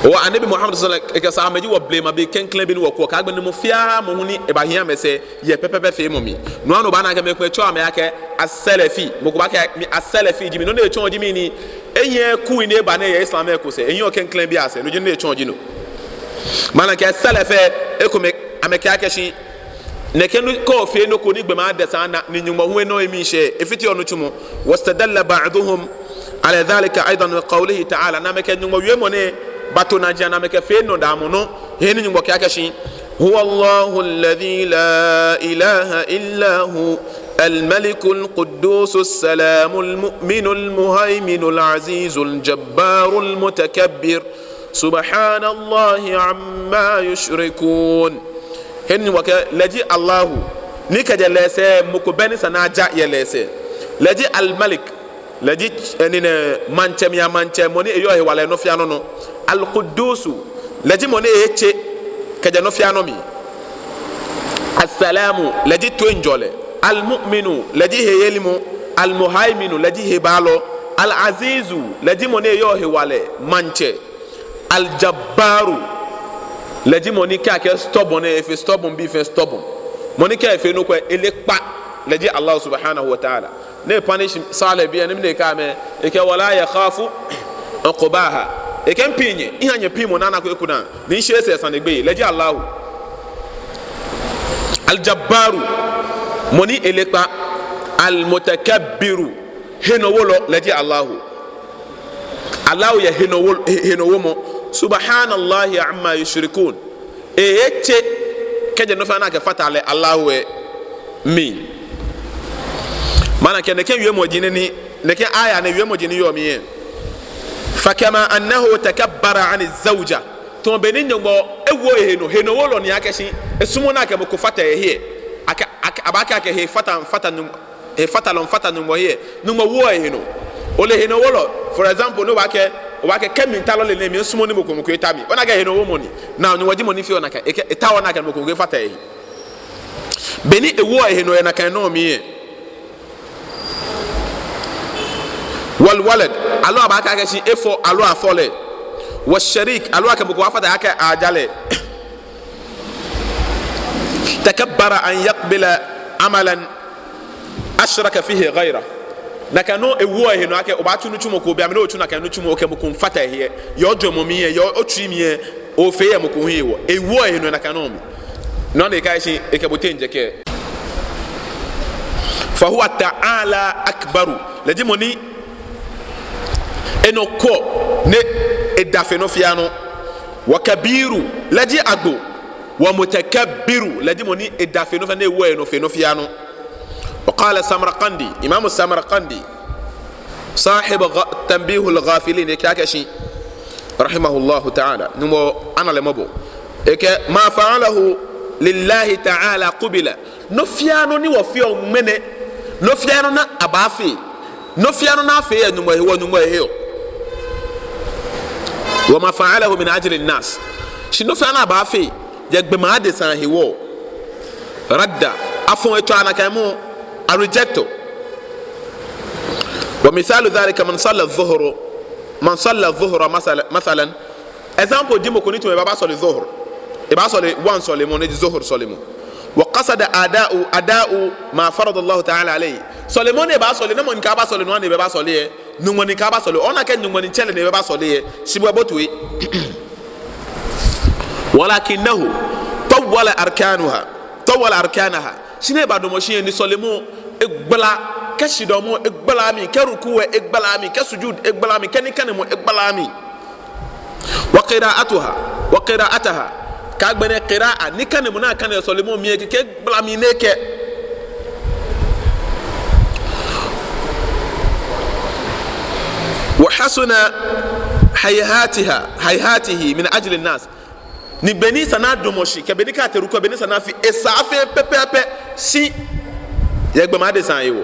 Wɔ Annabi Muhammad sallallahu alaihi wasallam, ekɛ sahaba ji wɔ blemabii klɛŋklɛŋ bii ni wɔkwɛɔ, kɛ agbɛnɛ mɔ fɛɛ mɔ hu ni ebahia amɛsɛɛ yɛ pɛpɛɛpɛ feemɔ mli. No hewɔ obaana akɛ mɛi komɛi tsɛɔ amɛ akɛ as-salafi, mɔ ko baakɛɛ mi as-salafi ji mi, nɔ ni etsɔɔ ji mɛni? Ehiɛɛɛ kui ni eba nɛɛ yɛ Islam lɛ eko sɛɛ, ehiɛɛɛ klɛŋklɛŋ bii asɛɛ, no ji nɔ ni etsɔɔ ji no. Malam kɛɛ salaf lɛ, ekomɛi amɛkɛɛ akɛshi, nɛkɛ nɔ ko, ofee nɔ ko ni gbɔmɛi adesai ana, ni Nyɔŋmɔ hu ena emli shɛɛ, efiteɔ nitsumɔ. Wastadalla ba'duhum ala dhalika aydan bi qawlihi ta'ala. Ni amɛkɛ Nyɔŋmɔ wiemɔ nɛɛ bato najiaŋ ni amɛkɛfee nɔdaamɔ nɔ, he ni Nyɔŋmɔ kɛɛ akɛshi, huwa Allahu alladhi la ilaha illa hu, al-malikul quddusus salamul mu'minul muhaiminul azizul jabbarul mutakabbir. Subhanallahi amma yushrikun. He ni Nyɔŋmɔ kɛɛ, lɛ ji Allahu, ni kɛjɛ lɛ sɛɛ mɔ ko bɛ ni sa ni aja yɛ lɛ sɛɛ. Lɛ ji Al-Malik, lɛ ji, eh, ni nɛ, maŋtsɛmɛi amaŋtsɛ, mɔ ni eyɔɔ hewalɛ nɔ fɛɛ nɔ nɔ. Al-Quddusu, lɛ ji mɔ ni etse kɛjɛ nɔ fɛɛ nɔ mli. As-Salamu, lɛ ji toiŋjɔlɛ. Al-Mu'minu, lɛ ji heyelimɔ. Al-Muhaiminu, lɛ ji hebaalɔ. Al-Azizu, lɛ ji mɔ ni eyɔɔ hewalɛ maŋtsɛ. Al-Jabbaru, lɛ ji mɔ ni kɛ akɛɛ stubborn lɛ, efee stubborn bii fɛɛ stubborn. Mɔ ni kɛ efee nɔ ko lɛ, ele kpa, lɛ ji Allah subhanahu wa ta'ala. Ni e-punish Saleh bii lɛ, ni mɛni ekɛɛ amɛ, ekɛɛ wala yakhafu uqbaha. Ekɛɛ mipiŋ nyɛ, miha nyɛpiŋmɔ ni anako eku naa, ni misheee sɛɛ sane gbeyei, lɛ ji Allahu. Al-Jabbaru, mɔ ni ele kpa. Al-Mutakabbiru, henɔwolɔ, lɛ ji Allahu. Allahu yɛ henɔwo-, he-, henɔwomɔ. Subhanallahi amma yushrikun. Eetse kɛjɛ nɔ fɛɛ nɔ ni akɛfataa lɛ Allahu lɛ mli. Malam kɛɛ nɛkɛ wiemɔ ji nɔ ni, nɛkɛ aya nɛɛ wiemɔ ji nɔ ni yɔɔ mli lɛ. Fakama annahu takabbara ani zawja. Tamɔ bɔ ni Nyɔŋmɔ ewo ehe nɔ, henɔwolɔ ni akɛshi, esumɔɔɔ ni akɛ mɔ ko fata ehe. Akɛ, akɛ, abaakɛɛ akɛ he fata, fata Nyɔŋmɔ. Efatalɔ miifata Nyɔŋmɔ he, Nyɔŋmɔ woɔ ehe nɔ. Ole henɔwolɔ, for example, ni obaakɛɛ, obaakɛɛ kɛ miitao lɛ lɛ, miisumɔɔɔ ni mɔ ko mɔ ko eta mi. Ona akɛ henɔwomɔ ni. Ni Nyɔŋmɔ ji mɔ ni feɔ nakai, ekɛɛ, etaoɔ nakai mɔ ko ko efata ehe. Bɔ ni ewoɔ ehe nɔ yɛ nakai nɔ mli lɛ. Wal walad, aloo abaakɛɛ akɛshi efɔ, aloo afɔ lɛ. Wash sharik, aloo akɛ mɔ ko afata akɛ aja lɛ. Takabbara an yaqbala amalan ashraka fihi ghayra. Nakai nɔ ewoɔ ehe nɔ akɛ obaatsu nitsumɔ ko, be mli ni otsu nakai nitsumɔ, okɛ mɔ ko miifata ehe. Yɛ ojwɛŋmɔ mli lɛ, yɛ otsui mli lɛ, ofeee yɛ mɔ ko hu hewɔ. Ewoɔ ehe nɔ nakai nɔ mli. No hewɔ ni ekɛɛ shi, ekɛ bo teŋ jɛkɛ. Fahuwa ta'ala akbaru. Lɛ ji mɔ ni enɔ kwɛɔ ni eda fe nɔ fɛɛ nɔ. Wa kabiru, lɛ ji agbo. Wa mutakabbiru, lɛ ji mɔ ni eda fe nɔ fɛɛ, ni ewo enɔ fe nɔ fɛɛ nɔ. Wa qala Samarqandi, Imam Samarqandi, sahib gha-, Tanbihul Ghafilin, ekɛɛ akɛshi, rahimahullahu ta'ala, Nyɔŋmɔ ana lɛ mɔbɔ. Ekɛɛ, ma fa'alahu lillahi ta'ala qubila. Nɔ fɛɛ nɔ ni wɔfeɔ ŋmɛnɛ, nɔ fɛɛ nɔ ni abaafee, nɔ fɛɛ nɔ ni afeɔ yɛ Nyɔŋmɔ hewɔ, Nyɔŋmɔ heɔ. Wa ma fa'alahu min ajli nas. Shi nɔ fɛɛ nɔ ni abaafee yɛ gbɔmɛi adesai ahewɔ, radda, afɔɔ, etswaa nakai mɔ, a-rejectɔ. Wa mithalu dhalika man salla dhuhra, man salla dhuhra masala-, mathalan. Example ji mɔ ko ni tamɔ ebaaba sɔle dhuhr. Ebaasɔle one sɔlemɔ, ni ji dhuhr sɔlemɔ. وقصد أداء، أداء ما فرض الله تعالى عليه. Sɔlemɔ ni ebaasɔle, namɔ ni kɛɛ abasɔle, no ni ebasɔle lɛ, Nyɔŋmɔ ni kɛɛ abasɔle, ona akɛ Nyɔŋmɔ ni tsɛ lɛ ni ebasɔle lɛ, shi bo ebotoi. ولكنه طول أركانها، طول أركانها. Shi ni ebadamɔ shi lɛ ni sɔlemɔ egbala, kɛ shidaamɔ egbala mli, kɛ ruku lɛ egbala mli, kɛ sujud egbala mli, kɛ nikanemɔ egbala mli. وقراءتها، وقراءتها. Kɛ agbɛnɛ qira'a, nikanemɔ ni akaneɔ yɛ sɔlemɔ mli lɛ, kɛkɛ egbala mli ni ekɛɛ. وحسن هيئاتها، هيئاته من أجل الناس. Ni bɔ ni esa ni adamɔ shi, kɛ bɔ ni kɛ atee ruku, bɔ ni esa ni afee, esaa fɛɛ pɛpɛɛpɛ, shi yɛ gbɔmɔ adesa hewɔ.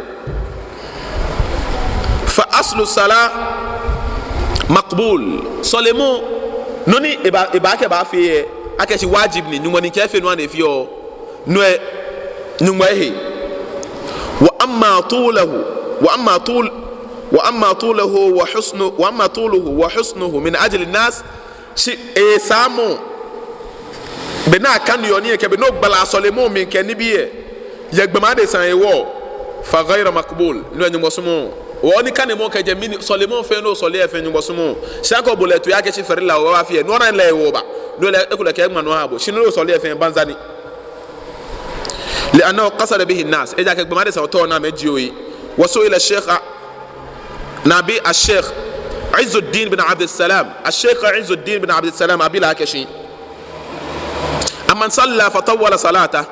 فأصل الصلاة مقبول. Sɔlemɔ, nɔ ni eba, eba akɛ baafee lɛ, akɛshi wajib ni, Nyɔŋmɔ ni kɛɛ efee, no ni efeɔ, no lɛ, Nyɔŋmɔ ehe. وأما طوله، وأما طول، وأما طوله وحسن، وأما طوله وحسنه من أجل الناس. Shi esaamɔ, bɔ ni akaneɔ nii lɛ kɛ bɔ ni ogbala sɔlemɔ mli kɛ nibii lɛ, yɛ gbɔmɔ adesa hewɔ, فغير مقبول. No lɛ Nyɔŋmɔ sumɔɔɔ. Wɔ nikanemɔ kɛjɛ mli ni sɔlemɔ fɛɛ ni osɔleɔ lɛ fɛɛ Nyɔŋmɔ sumɔɔɔ. Shi akɛ obo lɛ toi akɛshi farilla obaafee lɛ, no ni lɛ hewɔ oba. No lɛ ekolɛ kɛ eŋma no aha bo. Shi nɔ ni osɔleɔ lɛ fɛɛ banza ni. لأنه قصد به الناس. Ejaakɛ gbɔmɔ adesa lɛ otɔ ni amɛjie oyi. وسئل الشيخ، ni abi الشيخ عز الدين بن عبد السلام. الشيخ عز الدين بن عبد السلام, abi lɛ akɛshi, عمن صلى فطول صلاته.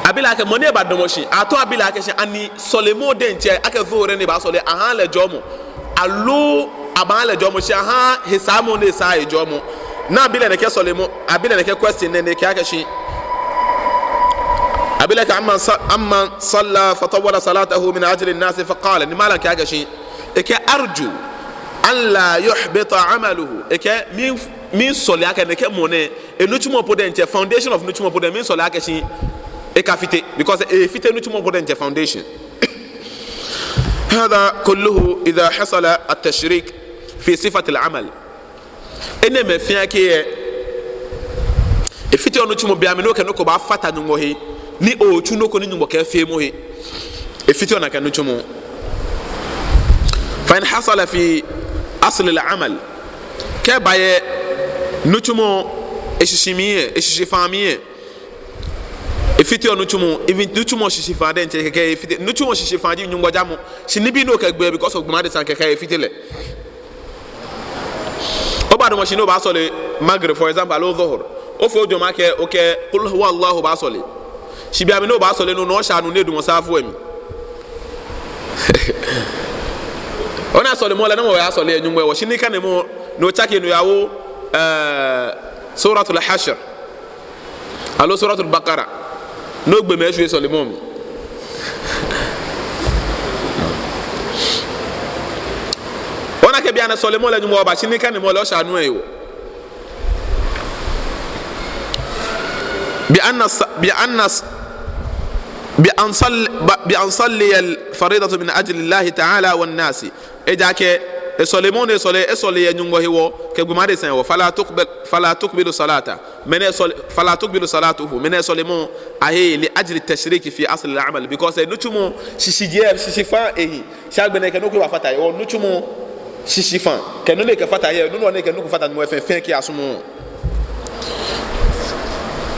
Abi lɛ akɛ mɔ ni badamɔ shi, atɔ abi lɛ akɛshi, ani sɔlemɔ diɛŋtsɛ, akɛ fɛɛ ni ebaasɔle, ahaaa lɛ jɔɔmɔ. Aloo abaha lɛ jɔɔmɔ, shi ahaaa hesaamɔ ni esaa he jɔɔmɔ. Ni abi lɛ nɛkɛ sɔlemɔ, abi lɛ nɛkɛ question nɛɛ ni ekɛɛ akɛshi, abi lɛ akɛ عمن ص-، عمن صلى فطول صلاته من أجل الناس فقال, ni malam kɛɛ akɛshi, ekɛɛ أرجو أن لا يحبط عمله. Ekɛɛ mi, miisɔle akɛ nɛkɛ mɔ nɛɛ, enitsumɔ po diɛŋtsɛ, foundation of nitsumɔ po diɛŋtsɛ, miisɔle akɛshi ekafite, because efite nitsumɔ po diɛŋtsɛ foundation. هذا كله إذا حصل التشريك في صفة العمل. Enɛɛmɛi fɛɛ akɛ lɛ, efiteɔ nitsumɔ be mli ni okɛ nɔ ko baafata Nyɔŋmɔ he, ni otsu nɔ ko ni Nyɔŋmɔ kɛɛ feemɔ he. Efiteɔ nakai nitsumɔ. فإن حصل في أصل العمل. Kɛ eba yɛ nitsumɔ eshishi mli lɛ, eshishifaa mli lɛ, efiteɔ nitsumɔ, even nitsumɔ shishifaa diɛŋtsɛ kɛkɛ efite. Nitsumɔ shishifaa ji Nyɔŋmɔ jamɔ. Shi nibii ni okɛgbeɔ because of gbɔmɔ adesa kɛkɛ efite lɛ. Obadamɔ shi ni obaasɔle Maghrib, for example, aloo Dhuhr. Ofee ojwɛŋmɔ akɛ okɛ قل هو الله baasɔle. Shi be mli ni obaasɔle lɛ, no ni oshaa nu ni odamɔ safu lɛ mli. Ona sɔlemɔ lɛ, namɔ oyasɔleɔ? Nyɔŋmɔ hewɔ. Shi nikanemɔ, ni otsake ni oyawo, eh, Suratul Hashr. Aloo Suratul Baqara. Ni ogbe mɛi eshwie sɔlemɔ mli. Ona akɛ bianɛ sɔlemɔ lɛ Nyɔŋmɔ hewɔ, shi nikanemɔ lɛ oshaa nu lɛ hewɔ. بأن الص-، بأن الص-، بأن صل-، ب-، بأن صلي الفريضة من أجل الله تعالى والناس. Ejaakɛ esɔlemɔ ni esɔle, esɔle yɛ Nyɔŋmɔ hewɔ, kɛ gbɔmɔ adesa hewɔ. فلا تقبل، فلا تقبل صلاته. Mɛnɛ sɔle-، فلا تقبل صلاته. Mɛnɛ sɔlemɔ aheee لأجل التشريك في أصل العمل. Because enitsumɔ shishijee, shishifaa ehi. Shi agbɛnɛ ekɛ nɔ ko bafata he. Hewɔ nitsumɔ shishifaa, kɛ nɔ ni ekɛfata he, no nɔ ni ekɛ nɔ ko fata Nyɔŋmɔ he, fɛɛ fɛɛ kɛ asumɔɔɔ.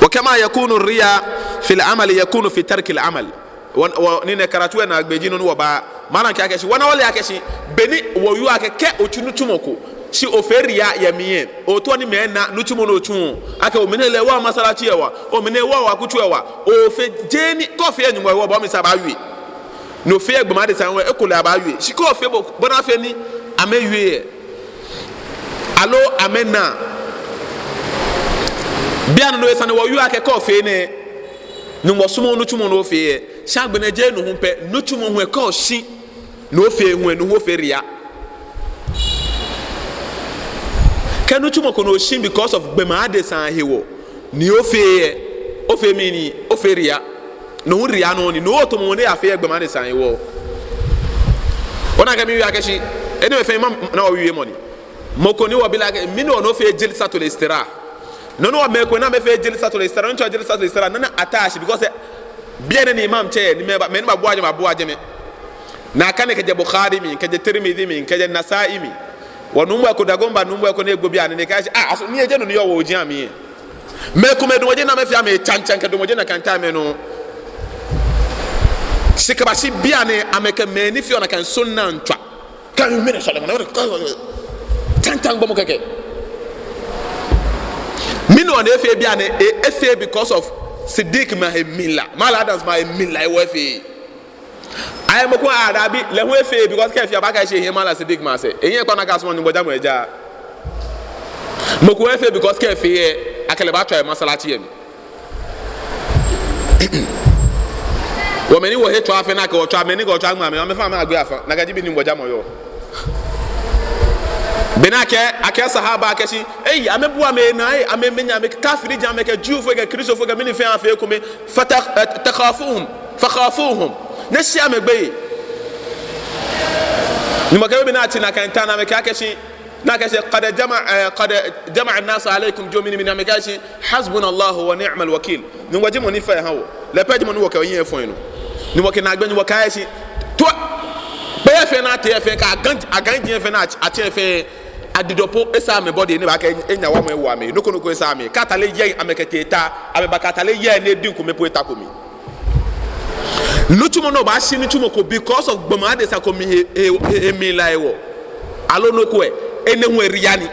وكما يكون الرياء في العمل يكون في ترك العمل. Wɔ, wɔ, ni nɛɛ karatu lɛ naagbee ji nɔ ni wɔba. Malam kɛɛ akɛshi, wɔna wɔle akɛshi, be ni wɔwieɔ akɛ kɛ otsu nitsumɔ ko, shi ofee riya yɛ mli lɛ, ootao ni mɛi ana nitsumɔ ni otsuɔ. Akɛ omɛnɛ lɛ ewaaa masalaci lɛ waa, omɛnɛ ewaaa akutso lɛ waa, ofee jeee ni, kɛ ofee yɛ Nyɔŋmɔ hewɔ, bɔ ni misa baawie. Ni ofee yɛ gbɔmɔ adesa hewɔ, ekolɛ abaawie. Shi kɛ ofee bo, bɔ ni afee ni amɛwie lɛ, aloo amɛna. Bianɛ no esa ni wɔwie akɛ kɛ ofee nɛɛ, Nyɔŋmɔ sumɔɔɔ nitsumɔ ni ofee lɛ. Shi agbɛnɛ jeee no hu pɛ, nitsumɔ hu lɛ kɛ oshi ni ofee hu lɛ, no hu ofee riya. Kɛ nitsumɔ ko ni oshi because of gbɔmɔ adesa hewɔ ni ofee lɛ, ofee mɛni? Ofee riya. No hu riya nɔ ni, no otamɔ ni afee yɛ gbɔmɔ adesa hewɔ. Ona akɛ miwie akɛshi, enɛɛmɛi fɛɛ Imam Nawawi wiemɔ ni. Mɔ ko ni wɔbi lɛ akɛ, mɛni hewɔ ni ofeee جلسة الاستراحة. No hewɔ mɛi komɛi ni amɛfee Jalsatul Istiraha, no hewɔ Jalsatul Istiraha, no ni a-attach, because, eh, biɛ nɛɛ ni imam tsɛ, ni mɛi ba, mɛi ni babuaa jɛmɛ, babuaa jɛmɛ. Ni akane kɛjɛ Bukhari mli, kɛjɛ Tirmidhi mli, kɛjɛ Nasa'i mli. Wɔnuumo ko, Dagomba nuumo ko ni egbo biɛ nɛɛ, ni ekɛɛ akɛ shi, ah, aso, ni eje nɔ ni yɔɔ wɔji amli. Mɛi komɛi damɔ jɛi ni amɛfee amɛ tsantsam kɛ damɔ jɛi nakai time nɔ. Shi kɛbashi biɛ nɛɛ amɛkɛ mɛi ni feɔ nakai sunna miitswa. Kɛ mɛni sɔlemɔ nɔ, tsantsam gbɔmɔ kɛkɛ. Mɛni hewɔ ni efee biɛ nɛɛ, e, efee because of Siddiq maŋ he mlila. Malam Adams maŋ he mlila hewɔ efee. Ayɛ mɔ ko adabi, lɛ hu efee because kɛ efee a, abaakɛɛ akɛ shi ehiɛ Malam Siddiq maŋsɛɛ. Ehiɛ kpa nakai asumɔɔ Nyɔŋmɔ jamɔ eja. Mɔ ko efee because kɛ efee lɛ, akɛ lɛ baatswa yɛ masalachi lɛ mli. Wɔ mɛi ni wɔhe tswaa fɛɛ ni akɛ wɔ tswaa, mɛi ni kɛ wɔ tswaa ŋmaa mɛi, amɛfɛɛ amɛgbe afã. Nakai ji bɔ ni Nyɔŋmɔ jamɔ yɔɔ. Bɔ ni akɛɛ, akɛɛ sahaba akɛ shi, ei, amɛbuaa amɛnaa, ei, amɛmɛi, amɛ kafiri ji amɛ kɛ Jewfoi kɛ Kristofoi kɛ mɛni fɛɛ afee ekome. Fata-, eh, takhafuhum, fakhafuhum. Nyɛshea amɛ gbeyei. Nyɔŋmɔ kɛɛ be ni atsi nakai time ni amɛkɛɛ akɛ shi, ni akɛɛ shi, qad jama-, eh, qad jama'a an-nasu alaykum, jo mɛni mɛni, amɛkɛɛ shi, hasbunallahu wa ni'mal wakil. Nyɔŋmɔ ji mɔ ni fa eha wɔ. Lɛ pɛ ji mɔ ni wɔkɛ wɔhiɛ fɔ yɛ nɔ. Nyɔŋmɔ kɛ naagbee Nyɔŋmɔ kɛɛ akɛ shi, toi, kpee fɛɛ ni atee fɛɛ, kɛ agan, aganji fɛɛ ni at-, atsɛ fɛɛ, adidɔ po esaaa amɛ body ni baakɛɛ enyɛ wamɔ ewo amɛ, nɔ ko nɔ ko esaaa amɛ. Kɛ atale yɛŋ amɛkɛtee ta, amɛbakɛ atale yɛŋ ni edin kome po eta kome. Nitsumɔ ni obaashi nitsumɔ ko because of gbɔmɔ adesa ko mli he, he, he, he mlila hewɔ. Aloo nɔ ko lɛ, enɛ hu riya ni.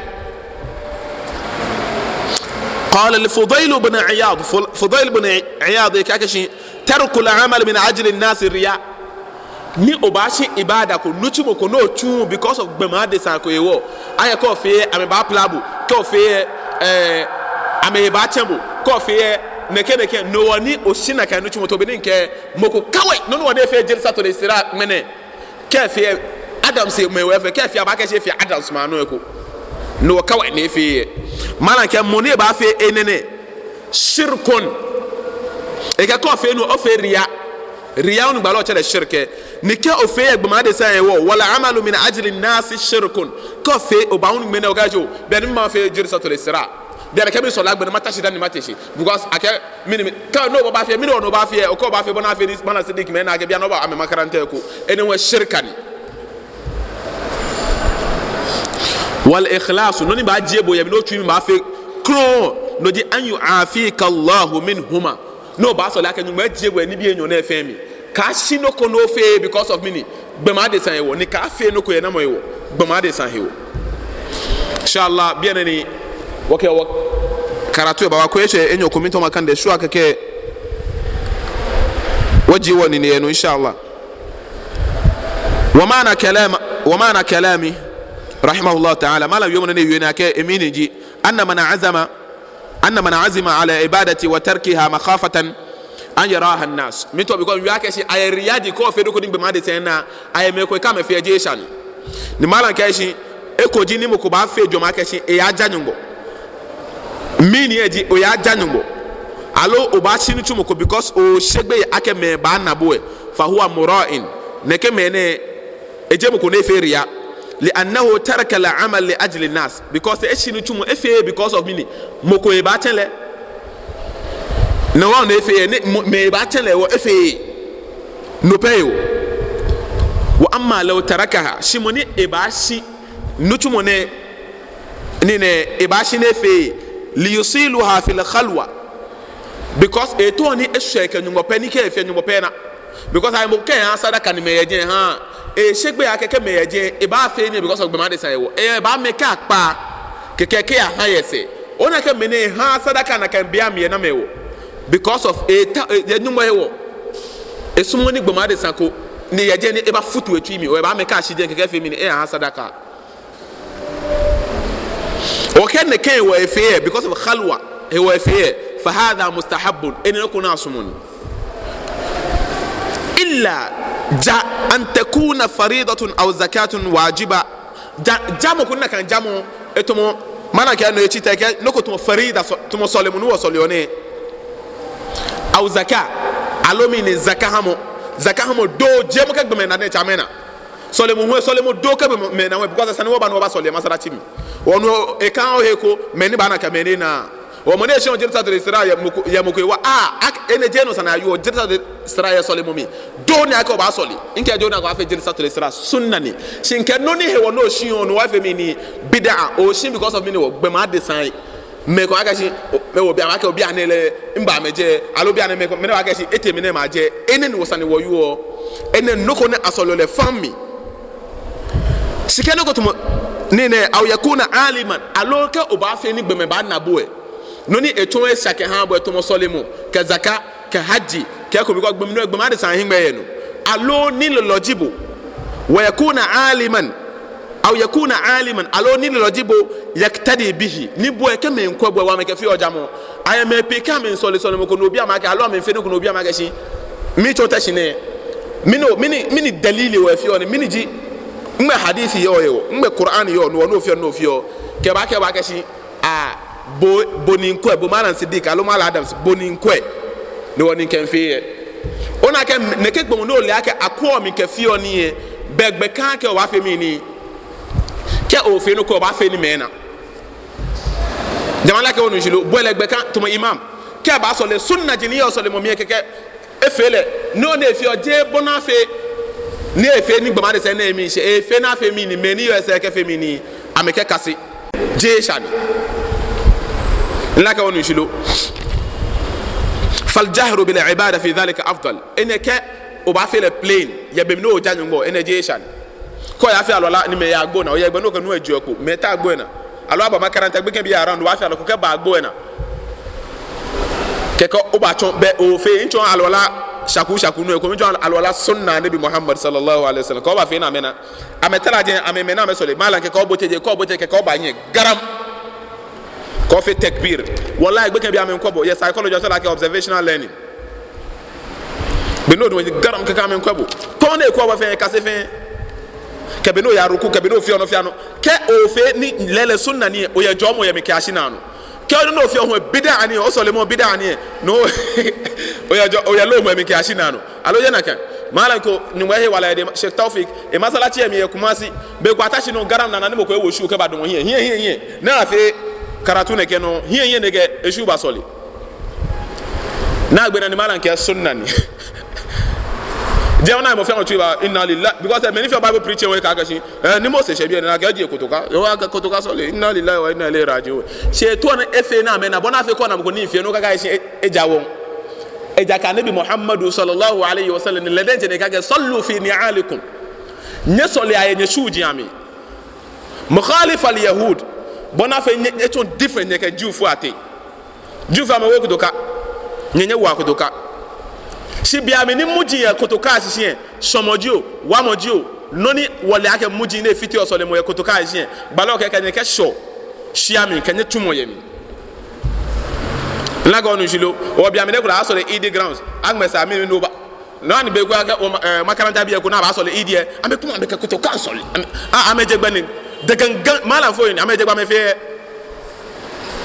Qala li Fudayl ibn Iyad, Fu-, Fudayl ibn Iyad ekɛɛ akɛ shi, tarkul amal min ajli an-nas riya. Ni obaashi ibada ko, nitsumɔ ko ni otsuuu because of gbɔmɔ adesa ko hewɔ. Ayɛ kɛ ofee lɛ, amɛbaapila bo. Kɛ ofee lɛ, eh, amɛhe baatsɛ bo. Kɛ ofee lɛ, nɛkɛ nɛkɛ, no hewɔ ni oshi nakai nitsumɔ, to be ni mikɛɛ, mɔ ko kawai, no hewɔ ni efee Jalsatul Istiraha ŋmɛnɛ. Kɛ efee lɛ, Adams mɛi hewɔ efee, kɛ efee lɛ abaakɛɛ shi efee Adams maŋ nɔ eko. No hewɔ kawai ni efee lɛ. Malam kɛɛ mɔ ni baafee enɛ nɛɛ, shirkun. Ekɛɛ kɛ ofee no, ofee riya. Riya hu ni gbalɔ tsɛ lɛ shirk lɛ. Ni kɛ ofee lɛ gbɔmɔ adesa hewɔ, wal amalu min ajli an-nasi shirkun. Kɛ ofee, obaahu ni ŋmɛnɛ okɛɛ shi, bianɛ mafee Jalsatul Istiraha. Bianɛ kɛ misɔle agbɛnɛ mata shi dani mate shi. Because akɛɛ mɛni mɛni, kɛ no obaafee, mɛni hewɔ ni obaafee lɛ, okɛɛ obaafee bɔ ni afee ni Malam Siddiq mɛi ni akɛɛ bianɛ oba amɛ makaranta eko. Enɛ hu shirk ni. Wal ikhlas, nɔ ni baajie bo yɛ mli ni otsui mli baafee krɔŋŋ, no ji an yu'afika Allahu minhuma. Ni obaasɔle akɛ Nyɔŋmɔ ajie bo yɛ nibii enyɔ nɛɛ fɛɛ mli. Kaashi nɔ ko ni ofee because of mɛni, gbɔmɔ adesa hewɔ, ni kaafee nɔ ko yɛ namɔ hewɔ, gbɔmɔ adesa hewɔ. Inshallah, bianɛ ni wɔkɛ wɔ karatu lɛ baawa ko eshɛ enyɔ ko mli tɔma kan de shua kɛkɛ. Wɔji wɔnine yɛ nɔ, inshallah. Wa ma'na kalam, wa ma'na kalami, rahimahullah ta'ala. Malam wiemɔ ni ewie ni akɛɛ, e meaning ji, anna man azama, anna man azima ala ibadati wa tarkiha makhafatan an yaraha an-nas. Mi tɔ, because miwie akɛ shi, ayɛ riya ji kɛ ofee nɔ ko ni gbɔmɔ adesa naa, ayɛ mɛi komɛi kɛ amɛfee lɛ jeee esha ni. Ni malam kɛɛ shi, eko ji ni mɔ ko baafee jwɛŋmɔ akɛ shi eyaja Nyɔŋmɔ. Meaning lɛ ji oyaja Nyɔŋmɔ. Aloo obaashi nitsumɔ ko because oshe gbeyei akɛ mɛi baana bo lɛ. Fahuwa mura'in. Nɛkɛ mɛi nɛɛ, ejeee mɔ ko ni efee riya. Li annahu taraka al-amal li ajli an-nas. Because eshi nitsumɔ, efeee because of mɛni, mɔ ko ebaatsɛ lɛ. No hewɔ ni efee lɛ, ni mɔ, mɛi baatsɛ lɛ hewɔ efeee. No pɛ hewɔ. Wa amma law tarakaha. Shi mɔ ni ebaashi nitsumɔ nɛɛ, nii nɛɛ, ebaashi ni efee, liyusiluha fil khalwa. Because etao ni eshwɛ kɛ Nyɔŋmɔ pɛ, ni kɛ efee Nyɔŋmɔ pɛ naa. Because ayɛ mɔ ko kɛ eha sadaka ni mɛi yɛ jɛi ehaaa. Eshe gbeyei akɛ kɛ mɛi yɛ jɛi, ebaafee nii because of gbɔmɔ adesa hewɔ. Ebaamɛ kɛ akpa, kɛkɛ kɛ eyaha yɛ sɛɛ. Ona akɛ mɛi ni ehaaa sadaka nakai bei amli lɛ namɛi hewɔ. Because of eta, e, e, Nyɔŋmɔ hewɔ. Esumɔɔɔ ni gbɔmɔ adesa ko ni yɛ jɛi ni ebafutu etsui mli. Ebaamɛ kɛ ashi jɛi kɛkɛ efee mɛni, eyaha sadaka. Okɛɛ nɛkɛ hewɔ efee lɛ, because of khalwa hewɔ efee lɛ, fahadha mustahabbun, enɛ nɔ ko ni asumɔɔ ni. Illa ja an takuna faridatun aw zakatun wajiba. Ja, jamɔ ko ni nakai jamɔ, etamɔ, malam kɛɛ no etsi tɛ kɛ, nɔ ko tamɔ farida, sɔ-, tamɔ sɔlemɔ ni wɔsɔleɔ nɛɛ. Aw zaka, aloo mɛni, zaka hamɔ. Zaka hamɔ doo, jeee mɔ kɛ gbɔmɛi naa diɛŋtsɛ amɛnaa. Sɔlemɔ hu, sɔlemɔ doo kɛ mɛi, mɛi naa hu, because esa ni wɔba ni wɔbasɔle yɛ masalachi mli. Onu, ekã ohe ko, mɛi ni baana kɛ mɛi ni naaa. Hewɔ mɔ ni eshi Jalsatul Isra yɛ mɔ ko, yɛ mɔ ko hewɔ, ah, ak-, enɛ jeee no sane ni ayɔɔ Jalsatul Isra yɛ sɔlemɔ mli. Dole ni akɛ obaasɔle. Mikɛɛ dole ni akɛ obaafee Jalsatul Isra, sunna ni. Shi mikɛɛ nɔ ni hewɔ ni oshi lɛ, no hewɔ efee mɛni? Bid'a. Oshi because of mɛni? Hewɔ gbɔmɔ adesa. Mɛi komɛi akɛɛ shi, o, mɛi, obi, amɛkɛɛ obi nɛɛ lɛ, mba amɛjɛ, aloo obi nɛɛ mɛi komɛi, mɛi nɛɛ akɛɛ shi, etee mli ni majɛ. Enɛ ni wɔsane wɔyɔɔ. Enɛ nɔ ko ni asɔleɔ lɛ faŋŋ mli. Shi kɛ nɔ ko tamɔ, ni nɛ, aw yakuna aliman, aloo kɛ obaafee ni gbɔmɛi baana bo lɛ. Nɔ ni etsɔɔ esha kɛha bo lɛ tamɔ sɔlemɔ, kɛ zaka, kɛ hajji, kɛ ko, because gbɔmɛi nɔ, gbɔmɛi adesa hiŋmɛi yɛ nɔ. Aloo nilelɔ ji bo, wa yakuna aliman, aw yakuna aliman, aloo nilelɔ ji bo, yaktadi bihi, ni bo lɛ kɛ mɛi miikwɛ bo lɛ hewɔ amɛkɛfeɔ jamɔ. Ayɛ mɛi pii kɛ amɛmiisɔle sɔlemɔ ko ni obi amɛ akɛ, aloo amɛmiifee nɔ ko ni obi amɛ akɛ shi, mitsɔɔ tɛ shi nɛ. Mɛni, mɛni, mɛni dalili hewɔ efeɔ nii, mɛni ji, nɛgbɛ hadith yɔɔ hewɔ, nɛgbɛ Qur'an yɔɔ, no hewɔ ni ofeɔ, ni ofeɔ. Kɛ eba, kɛ eba akɛ shi, ah, bo, bo ni miikwɛ, bo Malam Siddiq, aloo Malam Adams, bo ni miikwɛ. No hewɔ ni mikɛmiifee lɛ. Ona akɛ, nɛkɛ gbɔmɔ ni ole akɛ akwɛɔ mi kɛfeɔ nii lɛ, bɛ gbɛ ka akɛ obaafee mɛni? Kɛ ofee nɔ ko, obaafee ni mɛi ana. Jama'a, ole akɛ onu shishi lo, bo lɛ gbɛ ka, tamɔ imam. Kɛ ebaasɔle, sunna ji ni yɔɔ sɔlemɔ mli lɛ kɛkɛ, efee lɛ, nɔ ni efeɔ jeee bɔ ni afee ni efee ni gbɔmɛi adesa nɛɛ miishɛɛ, efee ni afee mɛni? Mɛi ni yɔɔ esɛɛ kɛfee mɛni? Amɛkɛkase. Jeee esha ni. Ole akɛ onu shishi lo. Fal jahru bil ibada fi dhalika afdal. Enɛ kɛ obaafee lɛ plain, yɛ be mli ni oja Nyɔŋmɔ, enɛ jeee esha ni. Kɛ oyafee alwala ni mɛi yɛ agbo naa, oyɛ gbɛ ni okɛ nu lɛ jieɔ kpo, mɛi ta agbo lɛ naa. Aloo aba makaranta, gbekɛbii around, obaafee alwala ko kɛba agbo lɛ naa. Kɛkɛ obaatsɔ, bɛ ofee, mitsɔɔ alwala shaku shaku nɔ ko, mitsɔɔ alwala sunna Nabi Muhammad sallallahu alaihi wasallam. Kɛ obaafee ni amɛna, amɛtara jɛi, amɛmɛ ni amɛsɔle, malam kɛkɛ obote jɛi, kɛ obote kɛkɛ obaanyiɛ garam. Kɛ ofee takbir. Wallahi, gbekɛbii amɛmiikwɛ bo, yɛ psychology, asɔle akɛ observational learning. Be ni odamɔ garam kɛkɛ amɛmiikwɛ bo. Kɛ nɔ ni ekwɛɔ bo fɛɛ, ekase fɛɛ. Kɛ be ni oya ruku, kɛ be ni ofeɔ nɔ fɛɛ nɔ. Kɛ ofee ni lɛɛlɛŋ sunna ni, oyɛ jɔɔmɔ yɛ mli kɛyashi naanɔ. Kɛ nɔ ni ofeɔ hu bid'a ni, osɔlemɔ bid'a ni, no, oyɛ jɔ-, oyɛ loomɔ yɛ mli kɛyashi naanɔ. Aloo jeee nakai? Malam ko, Nyɔŋmɔ ehe wala yɛ edɛŋ, Sheikh Taofik, emasalaci yɛ mli yɛ Kumasi. Be ko ata shi nɔ garam nana ni mɔ ko ewo shoe kɛbadamɔ hiɛ, hiɛ, hiɛ, hiɛ. Ni afee karatu nɛkɛ nɔ, hiɛ, hiɛ nɛkɛ, e shoe basɔle. Ni agbɛnɛ ni malam kɛɛ sunna ni. Jɛi ona mɔ fɛɛ mɔ tsui baa, inna lillahi. Because, eh, mɛi ni feɔ Bible preaching lɛ, wɔkɛɛ akɛ shi, eh, ni Mose shɛ biɛ nɛɛ, ni akɛɛ ejie kotoka. Yoo, akɛ kotoka sɔle. Inna lillahi wa inna ilayhi raji'un. Shi etao ni efee ni amɛna, bɔ ni afee kɛ ona mɔ ko ni feɔ, no kaka shi, e-, eja wɔŋ. Ejaakɛ Nabi Muhammadu sallallahu alaihi wasallam ni lɛ diɛŋtsɛ ni ekɛɛ akɛ, sallu fi ni'alikum. Nyɛsɔlea yɛ nyɛ shoe-ji amli. Mukhalifal yahud. Bɔ ni afee nyɛ, nyɛtsɔ different nyɛkɛ Jewfoi ateŋ. Jewfoi amɛwooo kotoka. Nyɛ nyɛwoa kotoka. Shi be mli ni muji yɛ kotoka shishi lɛ, sɔlemɔ jio, waamɔ jio, nɔ ni wɔle akɛ muji ni efiteɔ sɔlemɔ yɛ kotoka shishi lɛ, gbalɔ kɛɛ akɛ nyɛkɛshɔ shia mli, kɛ nyɛtsumɔ yɛ mli. Ole akɛ onu shishi lo, hewɔ be mli ni kulɛ asɔle Eid grounds, aŋmɛ sa mli ni oba. Nɔ ni be ko akɛ o ma-, eh, makaranta bii ko ni abaasɔle Eid lɛ, amɛkumɔ amɛkɛ kotoka sɔle. Amɛ, a, amɛjɛ gbɛ ni. Dɛŋ gɛŋ, malamfoi ni, amɛjɛ gbɛ amɛfee.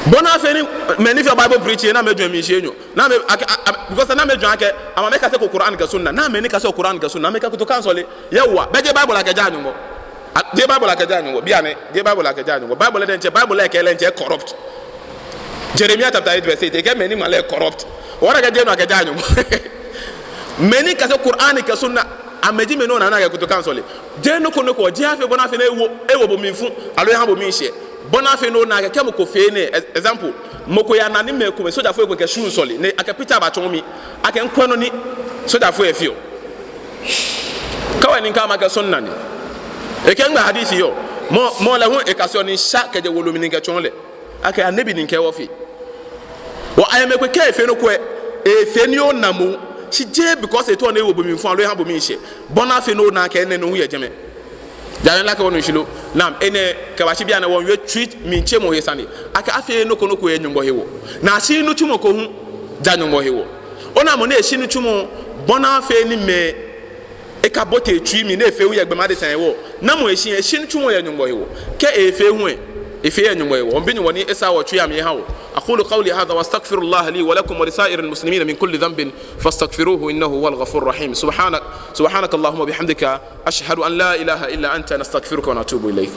Bɔ ni afee ni, mɛi ni feɔ Bible preaching, ni amɛjwɛŋ mli shi enyɔ. Ni amɛ, akɛ, a, a, because ni amɛjwɛŋ akɛ, amɛ amɛkaseko Qur'an kɛ sunna. Ni mɛi ni kaseɔ Qur'an kɛ sunna, amɛkɛ kotoka sɔle. Yɛ wa, bɛ jeee Bible akɛjaa Nyɔŋmɔ. A, jeee Bible akɛjaa Nyɔŋmɔ. Bianɛ, jeee Bible akɛjaa Nyɔŋmɔ. Bible lɛ diɛŋtsɛ, Bible lɛ kɛɛ lɛ diɛŋtsɛ corrupt. Jeremiah chapter eight verse eight, ekɛɛ mɛi ni ŋma lɛ corrupt. Wɔna akɛ jeee no akɛjaa Nyɔŋmɔ. Mɛi ni kase Qur'an kɛ sunna, amɛji mɛi ni ona akɛ kotoka sɔle. Jeee nɔ ko nɔ ko, jeee afee bɔ ni afee ni ewo, ewo bo mlifu, aloo eha bo miishɛɛ. Bɔ ni afee ni ona akɛ kɛ mɔ ko fee nɛ, e-, example, mɔ ko yana ni mɛi komɛi, sojafoi komɛi kɛ shoe sɔle, ni akɛ picture batsɔɔ mi, akɛ mikwɛ nɔ ni sojafoi lɛ feɔ. Kawai ni mikɛɛ amɛ akɛ sunna ni. Ekɛɛ nɛgbɛ hadith yɔɔ. Mɔ, mɔ lɛ hu ekaseɔ ni sha kɛjɛ wolo mli ni ekɛtsɔɔ lɛ akɛ Annabi ni kɛɛ wɔfee. Hewɔ ayɛ mɛi komɛi kɛ efee nɔ ko lɛ, efee ni ona moŋ. Shi jeee because etao ni ewo bo mlifu aloo eha bo miishɛɛ. Bɔ ni afee ni ona akɛ enɛ nɔ hu yɛ jɛmɛ. Jɛmɛ, ole akɛ onu shishi lo. Naam, enɛ kɛbashi bianɛ wɔmiiwie tsui mlitsɛmɔ he sane. Akɛ afeee nɔ ko nɔ ko yɛ Nyɔŋmɔ hewɔ. Ni ashiii nitsumɔ ko hu ja Nyɔŋmɔ hewɔ. Ona mɔ ni eshi nitsumɔ, bɔ ni afee ni mɛi ekabote etsui mli ni efee hu yɛ gbɔmɛi adesai ahewɔ. Namɔ eshi, eshi nitsumɔ yɛ Nyɔŋmɔ hewɔ. Kɛ efee hu lɛ, efee yɛ Nyɔŋmɔ hewɔ. Wɔmiibi Nyɔŋmɔ ni esaa wɔtsui amli eha wɔ. أقول قولي هذا وأستغفر الله لي ولكم ولسائر المسلمين من كل ذنب فاستغفروه إنه هو الغفور الرحيم. سبحانك، سبحانك اللهم وبحمدك، أشهد أن لا إله إلا أنت، نستغفرك ونتوب إليك.